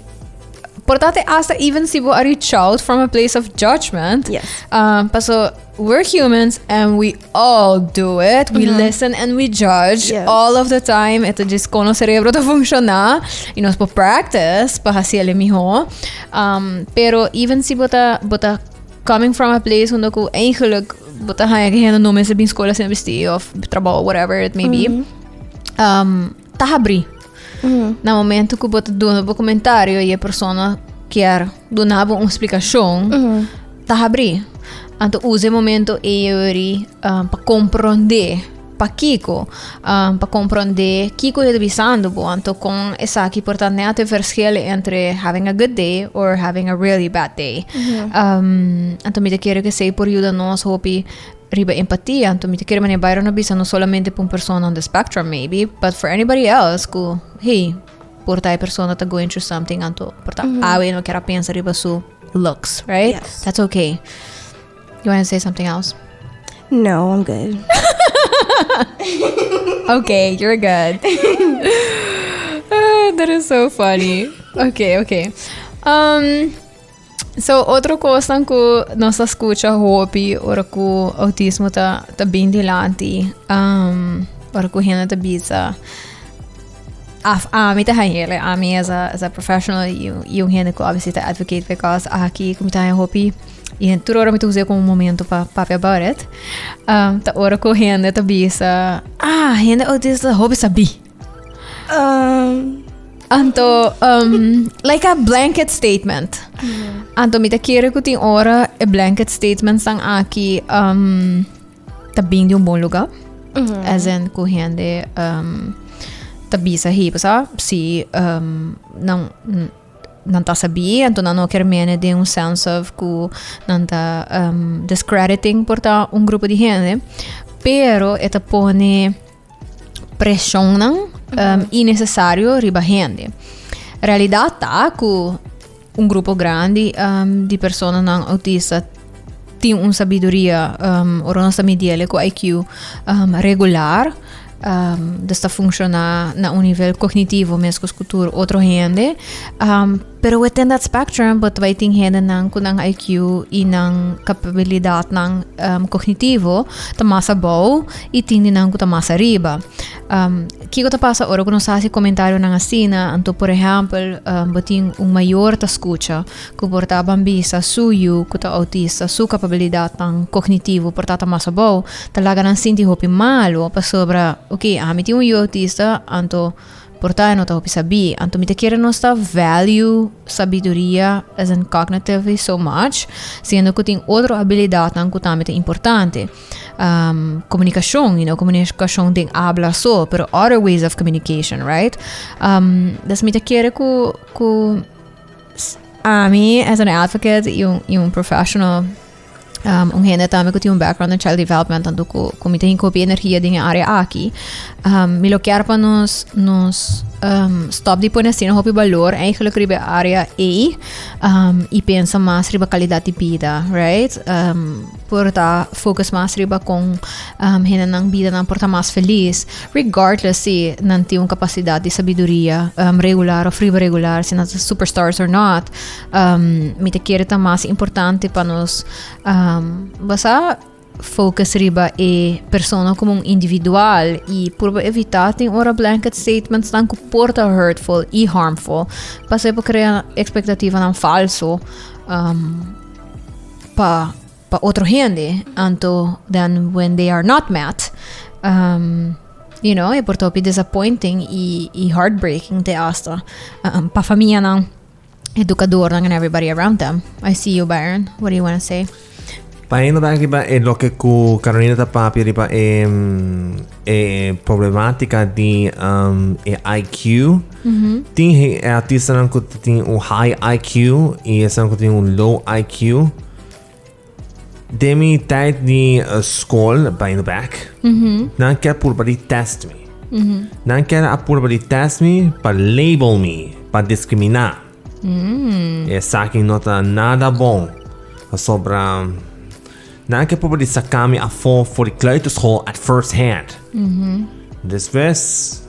Por ta te hasta even si bo a reach out from a place of judgment. Yes. Paso we're humans and we all do it. We listen and we judge all of the time. E ta djis kon nos cerebro ta funciona y nos por practice pa haci el miho. Pero even si bo ta, bo ta coming from a place unda cu eigenlijk bo ta haya cu hende no mester bin school asina bisti of trabao, whatever it may be. Ta habri. Na momento cu bo ta duna bo comentario y e persona kier duna bo un splicacion, ta habri. Anto usa e momento ei pa comprende pakico, pa comprende kico e ta bisando bo. Anto con esaki por ta net e verschil entre having a good day or having a really bad day. Anto mi ta kere cu esey por yuda nos hopi riba empatia. Anto mi ta kere manera Byron a bisa no solamente pa un persona on the spectrum maybe, but for anybody else cu hey, por ta e persona ta going through something, anto por ta awe no kier a pensa riba su looks, right? Yes. That's okay. You want to say something else? No, I'm good. Okay, you're good. Ah, that is so funny. Okay. So, otro kosnan ku nos ta skucha hopi ora ku outismo ta, ta bin dilanti, ora ku hende ta bisa, af ami ta hañ'el, ami as a, as a professional i un, i un hende ku obviously ta advocate pa e kos aki, ku mi ta haña hopi, i tur ora mi ta usa como un momento pa papia about it, ta ora ku hende ta bisa, ah, hende autista ta hopi sabí. Anto, like a blanket statement. Anto mi ta kere ku tin ora e blanket statements tan aki ta bin di un bon lugar. As in ku hende ta bisa hey, sa si nan nan ta sabí, anto nan no kier mene den un sense of ku nan ta discrediting por ta un grupo di hende. Pero e ta pone presionnan innecesario riba hende. Realidad ta cu un grupo grandi di personanan autista tin un sabiduria, ora nos ta midiele cu IQ regular, dus ta funciona na un nivel cognitivo mescos cu tur otro hende. Pero within that spectrum bo ta bai tin hendenan ku nan IQ i nan kapabilidatnan kognitivo ta mas abou i tin di nan ku ta mas ariba. Kiko ta pasa ora ku nos hasi komentarionan asina? Anto por ehèmpel bo tin un mayor ta skucha ku por ta ban bisa su yu ku ta outista su kapabilidatnan kognitivo por ta ta mas abou, ta laga nan sinti hopi malu pasobra oke ami tin un yu outista anto Por ta e no ta hopi sabí. Anto mi ta kere nos ta value sabiduria as in cognitively so much, siendo ku tin otro abilidatnan ku tambe ta importante. Komunikashon, you know, komunikashon den abla so, pero other ways of communication, right? Dus mi ta kere ku ku ami as an advocate i un i un professional Un hende tambe ku tin un background in child development, tanto ku ku mi ta hinka hopi energia den e área aki. Mi lo kier pa nos nos stop di pone asina hopi balor eigenlijk riba e área ei i pensa mas riba kalidat di bida, right? Por ta focus mas riba kon hendenan bidanan por ta mas felis, regardless si nan tin un kapasidat di sabiduria regular òf riba regular, si nan ta superstars or not. Mi ta kere ta mas importante pa nos basa focus riba e persona como un individual y purba evita tin ora blanket statements nan ku por ta hurtful y harmful. Pasobra e por crea expectativanan falso pa pa otro hende. Anto then when they are not met, you know, e por ta hopi disappointing y y heartbreaking te hasta pa famianan. Educadornan and everybody around them. I see you, Byron. What do you want to say? Bayendo back riba e loke ku Carolina ta papia riba e, e problematica di um, e IQ. Tin he- e artistanan ku tin un high IQ i esnan ku tin un low IQ. Den mi tijd di eh, school, bayendo back, nan kier purba di test mi. Nan kier a purba di test mi pa label mi, pa discriminá. Esaki no ta nada bon. Pasobra nan kier purba di saca mi afó for di kleuterschool at first hand. Despues,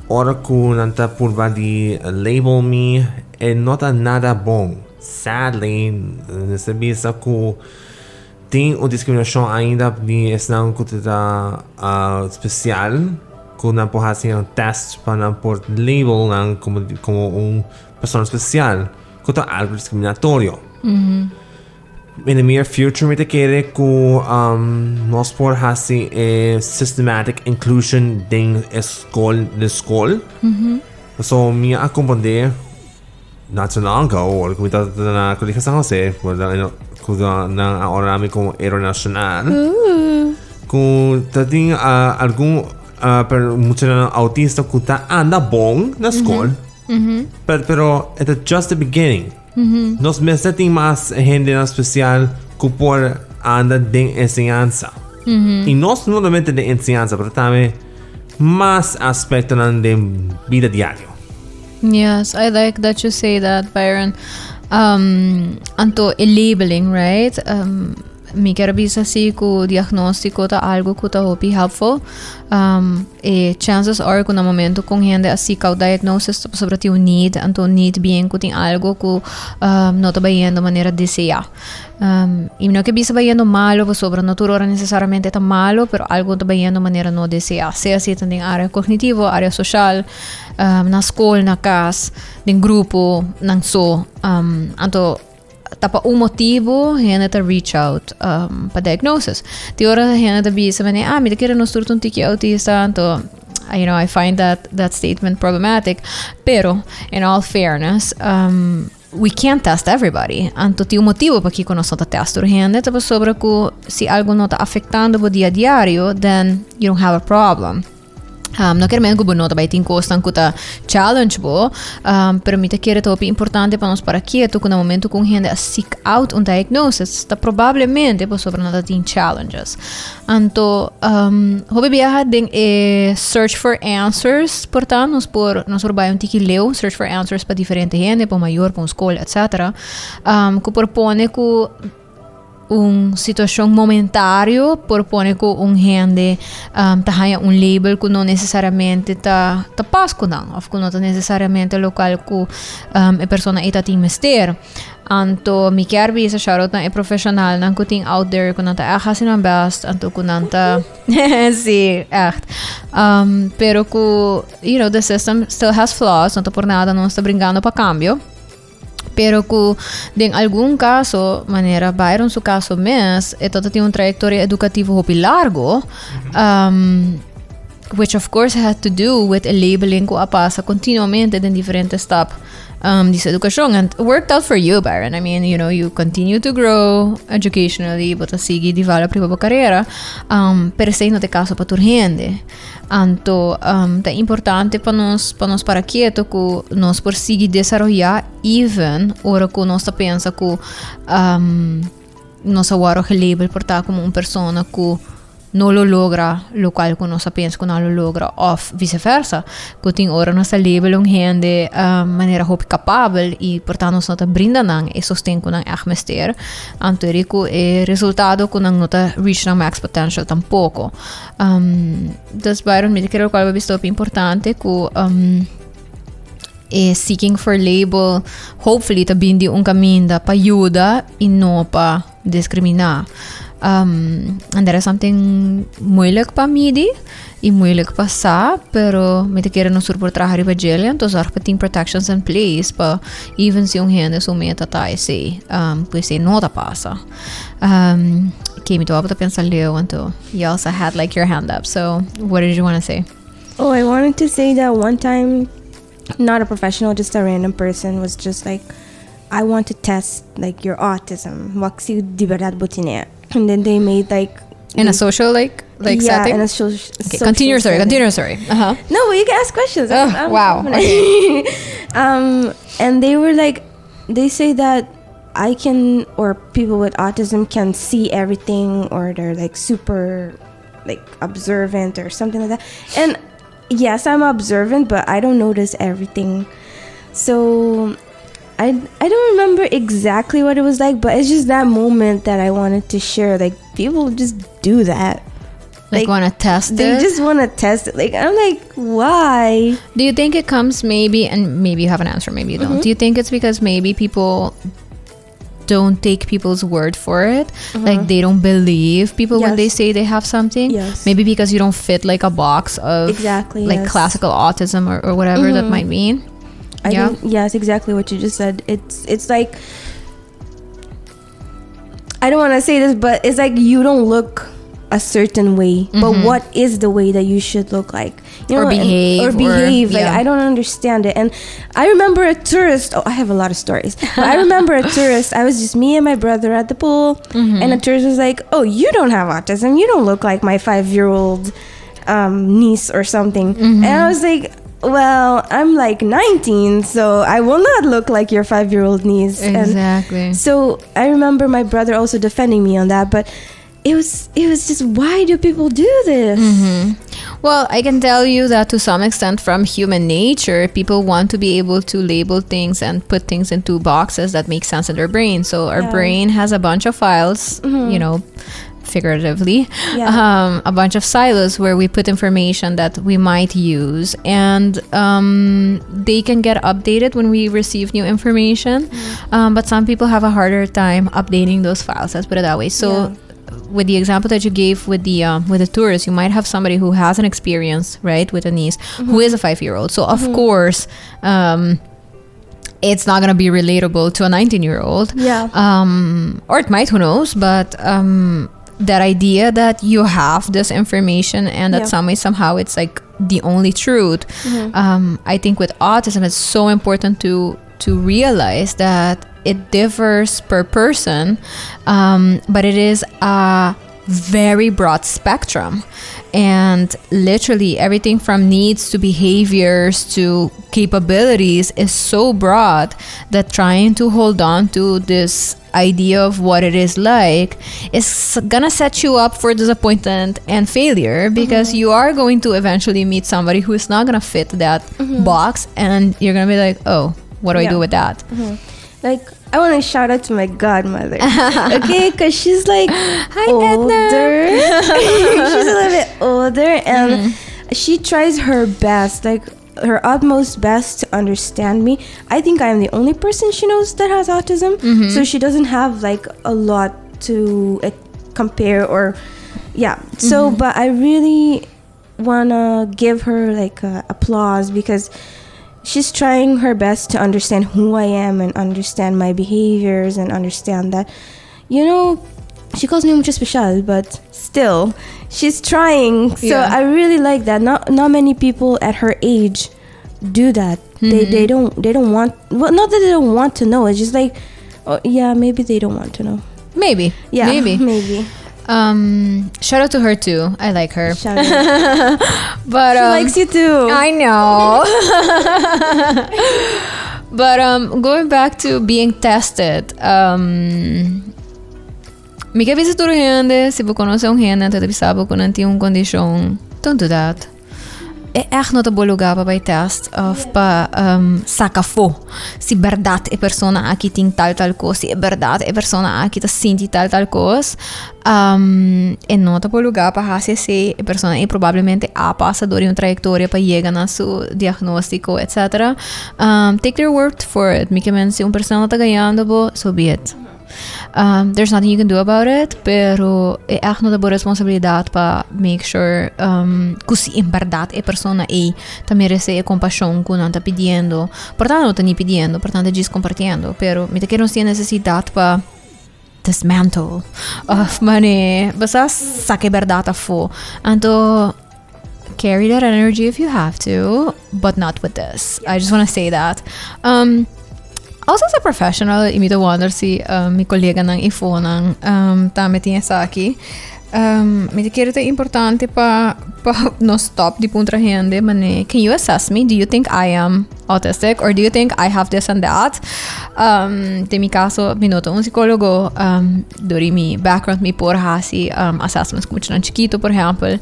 ora cu nan ta purba di label mi. E no ta nada bon. Sadly, mester bisa ku tin un diskriminashon ainda di esnan ku ta spesial, ku nan por hasi un test pa nan por label nan komo komo un persona spesial, ku ta algu diskriminatorio. In the near future mi ta kere ku nos por hasi e systematic inclusion den e skol den skol. So mi a komprende not so long ago ora ku mi ta na Colegio San Jose ku nan a ora mi komo héroe nacional ku ta tin algun muchanan autista ku ta anda bon na skol pero e ta just the beginning. Nos mester tin mas hendenan spesial ku por anda den enseñansa. I no solamente den enseñansa, pero tambe mas aspektonan den bida diario. Yes, I like that you say that, Byron. Anto e labeling, right? Mi kier bisa si ku diagnóstiko ta algo ku ta hopi helpful. E chances are ku na momento ku un hende a seek out diagnosis ta pasobra tin un need, anto un need bien ku tin algo ku no ta bayendo manera deseá. I mi no ke bisa bayendo malo pasobra no tur ora nesesariamente ta malo, pero algo ta bayendo manera no deseá, sea si ta den área kognitivo, área soshal, na skol, na kas, den grupo, nan so. Anto ta pa un motibu hende ta reach out pa diagnosis. Tin ora hende ta bisa mane, ah, mi ta kere nos tur ta un tiki autista, anto, I find that statement problematic. Pero, in all fairness, we can't test everybody. Anto tin un motibu pakiko nos no ta test tur hende, ta pasobra ku si algu no ta afektando bo dia diario, then you don't have a problem. No kier men ku bo no ta bai tin kosnan ku ta challenge bo, pero mi ta kere ta hopi importante pa nos para ketu ku na momento ku un hende a seek out un diagnosis, ta probablemente pasobra nan ta tin challenges. Anto, hopi biaha den e search for answers, por ta nos por nos por bai un tiki leu, search for answers pa diferente hende, pa un mayor, pa un skol, etcetera, ku por pone ku un situacion momentario por pone cu un hende ta haya un label cu no necesariamente ta ta pas cu nan of cu no ta necesariamente locual cu e persona ey ta tin mester. Anto mi kier bisa shout out na e profesionalnan cu tin out there cu nan ta echt haci nan best anto cu nan ta si echt pero cu you know the system still has flaws no ta por nada nos ta bringando pa cambio. Pero ku den algun kaso, manera Byron su kaso mes, e tabata tin un trayektoria edukativo hopi largo, which of course had to do with e labeling ku a pasa kontinuamente den diferente stap di su edukashon. And it worked out for you, Byron. I mean, you know, you continue to grow educationally, bo ta sigui develop riba bo karera, pero esei no ta e kaso pa tur hende. Anto ta importante pa nos pa nos para keto ku nos por sigui desaroyá even ora ku nos ta pensa ku nos a wòrdu gelabel por ta komo un persona ku no lo logra lokual ku nos a pensa ku nan lo logra òf viseversa ku tin ora nos ta label un hende manera hopi kapabel i por ta nos no ta brinda nan e sosten ku nan ègt mester anto eri ku e resultado ku nan no ta reach nan max potential tampoko. Dus Byron, mi ta kere lokual bo a bisa hopi importante ku e seeking for label hopefully ta bin di un kaminda pa yuda i no pa diskriminá. And that is something moeilijk pa midi i moeilijk pa sa, pero mi ta kere nos tur por traha riba djele, anto zorg pa tin protections in place pa even si un hende su meta ta esei, ku esei no ta pasa. Okay, mi tabata pensa leu, anto you also had like your hand up. So, what did you want to say? Oh, I wanted to say that one time, not a professional, just a random person was just like, I want to test like your autism. Wak si di berdad bo tin e. And then they made like In a social like yeah, setting? in a social, Okay, continue your story. Continue your story. No, but you can ask questions. Oh, I'm wow. open. Okay. And they were like, they say that I can, or people with autism can see everything, or they're like super like observant or something like that. And yes, I'm observant, but I don't notice everything. So I don't remember exactly what it was like, but it's just that moment that I wanted to share. Like, people just do that. Like, wanna test They it? just want to test it. Like, I'm like, why? Do you think it comes maybe, and maybe you have an answer, maybe you don't. Do you think it's because maybe people don't take people's word for it? Like, they don't believe people when they say they have something? Yes. Maybe because you don't fit like a box of like classical autism or whatever that might mean. I think, yes, exactly what you just said. It's like, I don't want to say this, but it's like you don't look a certain way, but what is the way that you should look like? You Or know, behave, or behave. Like, I don't understand it. And I remember a tourist. Oh, I have a lot of stories. But I remember a tourist. I was just me and my brother at the pool, and a tourist was like, Oh, you don't have autism. You don't look like my 5-year-old niece or something. And I was like, Well, I'm like 19, so I will not look like your 5-year-old niece. And so I remember my brother also defending me on that, but it was just, why do people do this? I can tell you that to some extent from human nature, people want to be able to label things and put things into boxes that make sense in their brain. So our brain has a bunch of files, figuratively, a bunch of silos where we put information that we might use, and they can get updated when we receive new information. But some people have a harder time updating those files, let's put it that way. So with the example that you gave with the tourists, you might have somebody who has an experience, right, with a niece who is a 5-year-old. So of course, it's not going to be relatable to a 19-year-old. Or it might, who knows? But that idea that you have this information and that some way, somehow it's like the only truth. I think with autism, it's so important to realize that it differs per person, but it is a very broad spectrum, and literally everything from needs to behaviors to capabilities is so broad that trying to hold on to this idea of what it is like is going to set you up for disappointment and failure, because you are going to eventually meet somebody who is not going to fit that box, and you're going to be like, oh, what do I do with that? I want to shout out to my godmother, okay? Because she's like Hi, Edna. older. She's a little bit older, and she tries her best, her utmost best to understand me. I think I'm the only person she knows that has autism, so she doesn't have a lot to compare or, yeah. But I really want to give her applause, because she's trying her best to understand who I am and understand my behaviors and understand that, she calls me mucho especial, but still, she's trying. So I really like that. Not many people at her age do that. They don't, they don't want, well, not that they don't want to know. It's just like, oh, yeah, maybe they don't want to know. Maybe. Yeah, Maybe. maybe. Shout out to her too. I like her. Shout out. She likes you too. I know. But going back to being tested, mi ke bisa tur hende, si bo konosé un hende, anto ta bisa bo ku nan tin un kondishon, don't do that. E echt no ta bon lugá pa bai test of pa saka fo. Si bèrdat e persona aki tin tal tal kos, si e bèrdat e persona aki ta sinti tal tal kos, e no ta bon lugá pa hasi esei, e persona ei probablemente a pasa dor di un trayektoria pa yega na su diagnóstiko, et cetera. Take their word for it. Mi ke men, si un persona ta gañando bo, so be it. There's nothing you can do about it, pero e echt no ta bo responsabilidat pa make sure ku si en bèrdat e persona ei ta meresé e kompashon ku nan ta pidiendo. Por tanto, no ta ni pidiendo, por tanto, djis kompartiendo. Pero mi ta kere nos tin nesesidat pa dismantle of money. Basta saka bèrdat afó. Anto, carry that energy if you have to, but not with this. I just want to say that. Also as a professional, i mi ta wonder si mi koleganan eifonan tambe tin esaki. Mi ta kere ta importante pa no stop di puntra hende, mane, can you assess me? Do you think I am? Autistic or do you think I have this and that? Den mi caso, mi no ta un psicólogo, dor di mi background mi por haci assessments cu muchanan chikito, por ehempel.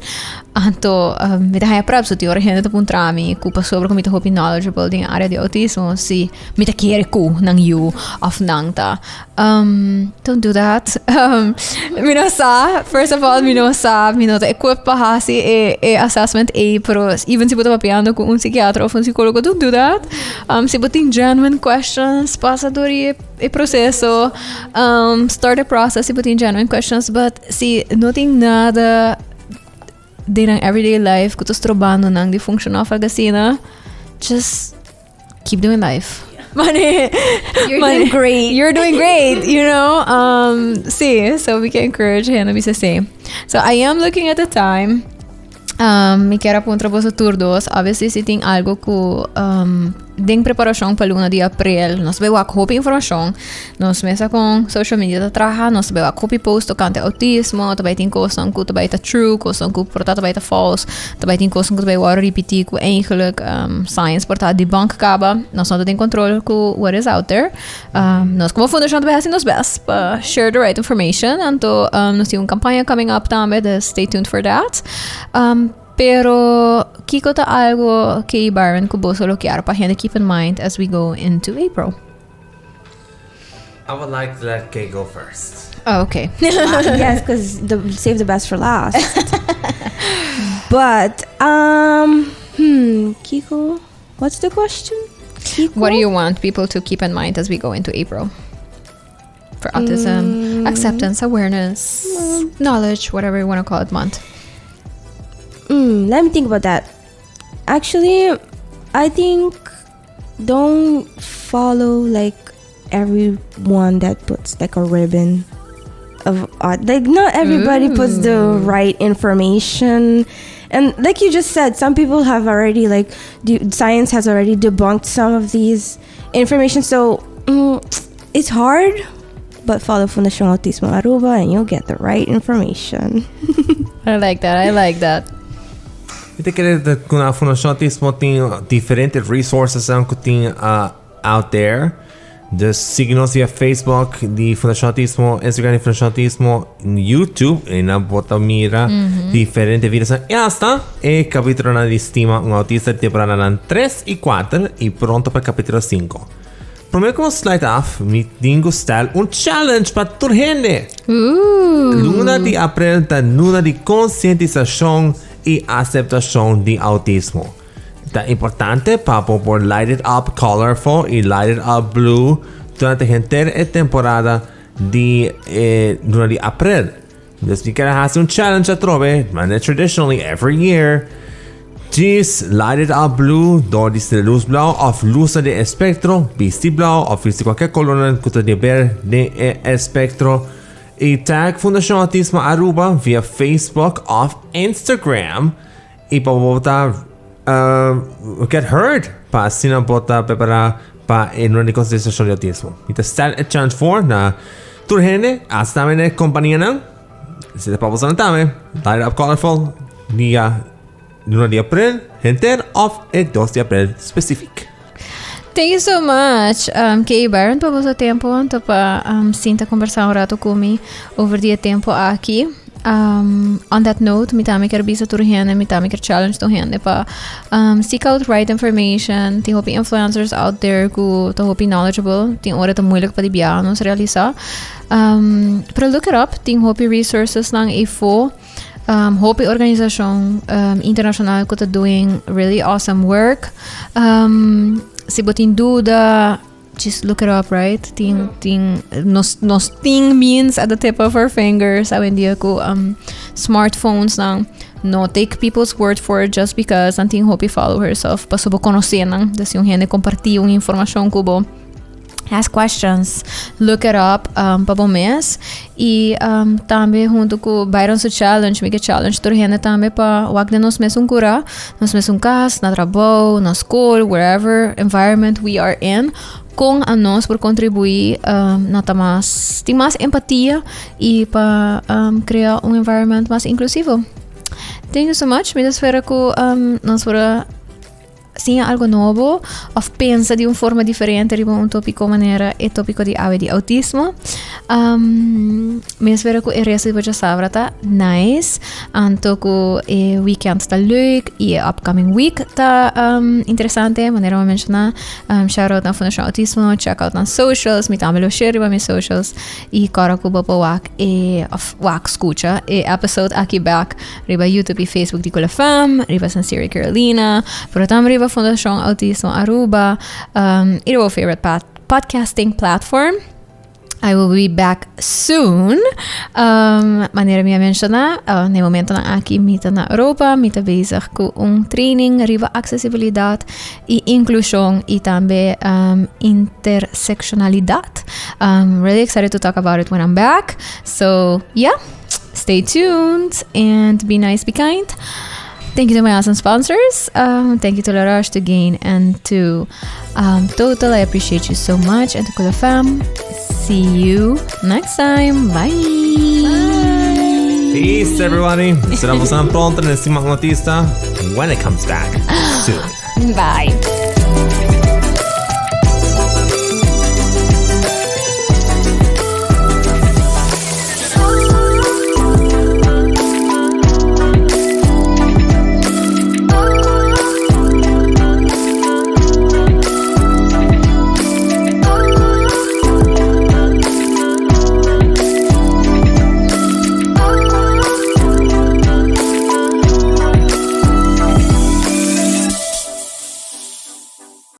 Anto mi ta haya prep, so tin ora hende ta puntra mi cu pasobra cu mi ta hopi knowledgeable den e area di autismo, si mi ta kere cu nan yu of nan ta. Don't do that. Mi no sa, first of all, mi no sa, mi no ta equipped pa hasi e, e assessment ei, pero even si bo ta papiando cu un psikiatra of un psicólogo, don't do that. Si bo tin genuine questions, pasa door e, e proceso, start a process si bo tin genuine questions, but si no tin nada den nan everyday life cu ta strobando nan di funciona of algo asina, just keep doing life. Mane, You're doing great. You're doing great, you know? Sí, so we can encourage him to say. So I am looking at the time. Mi kier a puntra boso tur dos. Obviously, si tin algo cu den preparacion pa luna di april, nos bay wak hopi informacion. Nos mesa con social media ta traha, nos bay wak hopi post tocante autismo, ta bay tin cosnan cu ta bay ta true, cosnan cu por ta ta bay ta false, ta bay tin cosnan cu ta bay worde ripiti cu eigenlijk science por ta debunk caba. Nos no ta den control cu what is out there. Nos como fundacion ta bay haci nos best pa share the right information. Anto nos tin un campaña coming up tambe, dus stay tuned for that. Pero kiko ta algo Kay Byron cu boso lo kier pa hende keep in mind as we go into April? I would like to let Kay go first. Oh, okay. Yes, because the save the best for last. But Kiko, what's the question? Kiko? What do you want people to keep in mind as we go into April? For autism, acceptance, awareness, knowledge, whatever you want to call it, month. Let me think about that. Actually, I think don't follow like everyone that puts like a ribbon of like not everybody puts the right information. And like you just said, some people have already like science has already debunked some of these information. So it's hard, but follow Fundacion Autismo Aruba and you'll get the right information. I like that. I like that. Mi ta kere cu na Fundacion Autismo tin diferente resources cu tin out there. Dus sigui nos via Facebook di Fundacion Autismo, Instagram di Fundacion Autismo, YouTube. Y nan bo ta mira diferente videos. Y hasta e capítulo na di Stima un Autista temporada nan 3 y 4 y pronto pa capítulo 5. Prome cu nos sluit af, mi tin cu stel un challenge pa tur hende. Luna di april ta luna di concientisacion y aceptacion di autismo. Ta importante pa bo por light it up colorful y light it up blue durante henter e temporada di e luna di april. Dus mi kier haci un challenge atrobe, manera traditionally every year. Djis light it up blue door di stila luz blauw of luznan den e spectro, bisti blauw of bisti cualkier colornan cu ta deber den e espectro. Y tag Fundacion Autismo Aruba via Facebook of Instagram y pa bo ta get heard pa asina bo ta prepara pa e luna di concientisacion di autismo. Mi ta stel e challenge for na tur hende, hasta tambe na e companianan. Si ta pa boso tambe, light it up colorful dia luna di april henter of e 2 di april specific. Thank you so much, Kay Byron, pa boso tempo, anto pa sinta conversa un rato cu mi over di e tempo aki. On that note, mi tambe kier bisa tur hende, mi tambe kier challenge tur hende pa seek out right information. Tin hopi influencers out there cu ta hopi knowledgeable. Tin ora ta moeilijk pa di bia nos realisa. Pero look it up, tin hopi resources nan eyfo. Hopi organisacion internacional cu ta doing really awesome work. Si bo tin duda, just look it up, right? Tin, tin, nos, nos tin means at the tip of our fingers awendia cu smartphones nan. No take people's word for it just because nan tin hopi followers of paso bo conoce nan. Dus si un hende comparti un informacion cu bo, ask questions, look it up pa bo mes. Y tambe hunto cu Byron su challenge, mi ke challenge tur hende tambe pa wak den nos mesun cura, nos mesun cas, na trabou, na school, wherever environment we are in, con anos por contribui na ta mas, tin mas empatia y pa crea un environment mas inclusivo. Thank you so much. Mi ta spera cu nos por a. siña algo nobo of pensa di un forma diferente riba un topico manera e topico di awe di autismo. Um, mi espera cu e resto di bo djasabra ta nice. Anto cu e weekend ta leuk y e upcoming week ta um, interesante. Manera mi menciona, um, shout out na Fundacion Autismo, check out nan socials, mi tambe lo share riba mi socials. Y kora cu bo por wak e, of wak scucha e episode aki back riba YouTube y Facebook di Cool FM, riba Sincerely Carolina, pero tambe riba Fundacion Autismo Aruba, um, y riba favorite pod podcasting platform. I will be back soon. Um, manera mi a menciona, uh, na momento na aki mi ta na Europa, mi ta bezig cu un training riba accesibilidad y inclusion y tambe um, intersectionalidad. I'm really excited to talk about it when I'm back. So, yeah, stay tuned and be nice, be kind. Thank you to my awesome sponsors. Um, thank you to La Roche, to Gain, and to um, Total. I appreciate you so much. And to Kula Fam. See you next time. Bye. Bye. Peace, everybody. Será pronto en el Autista when it comes back soon. Bye.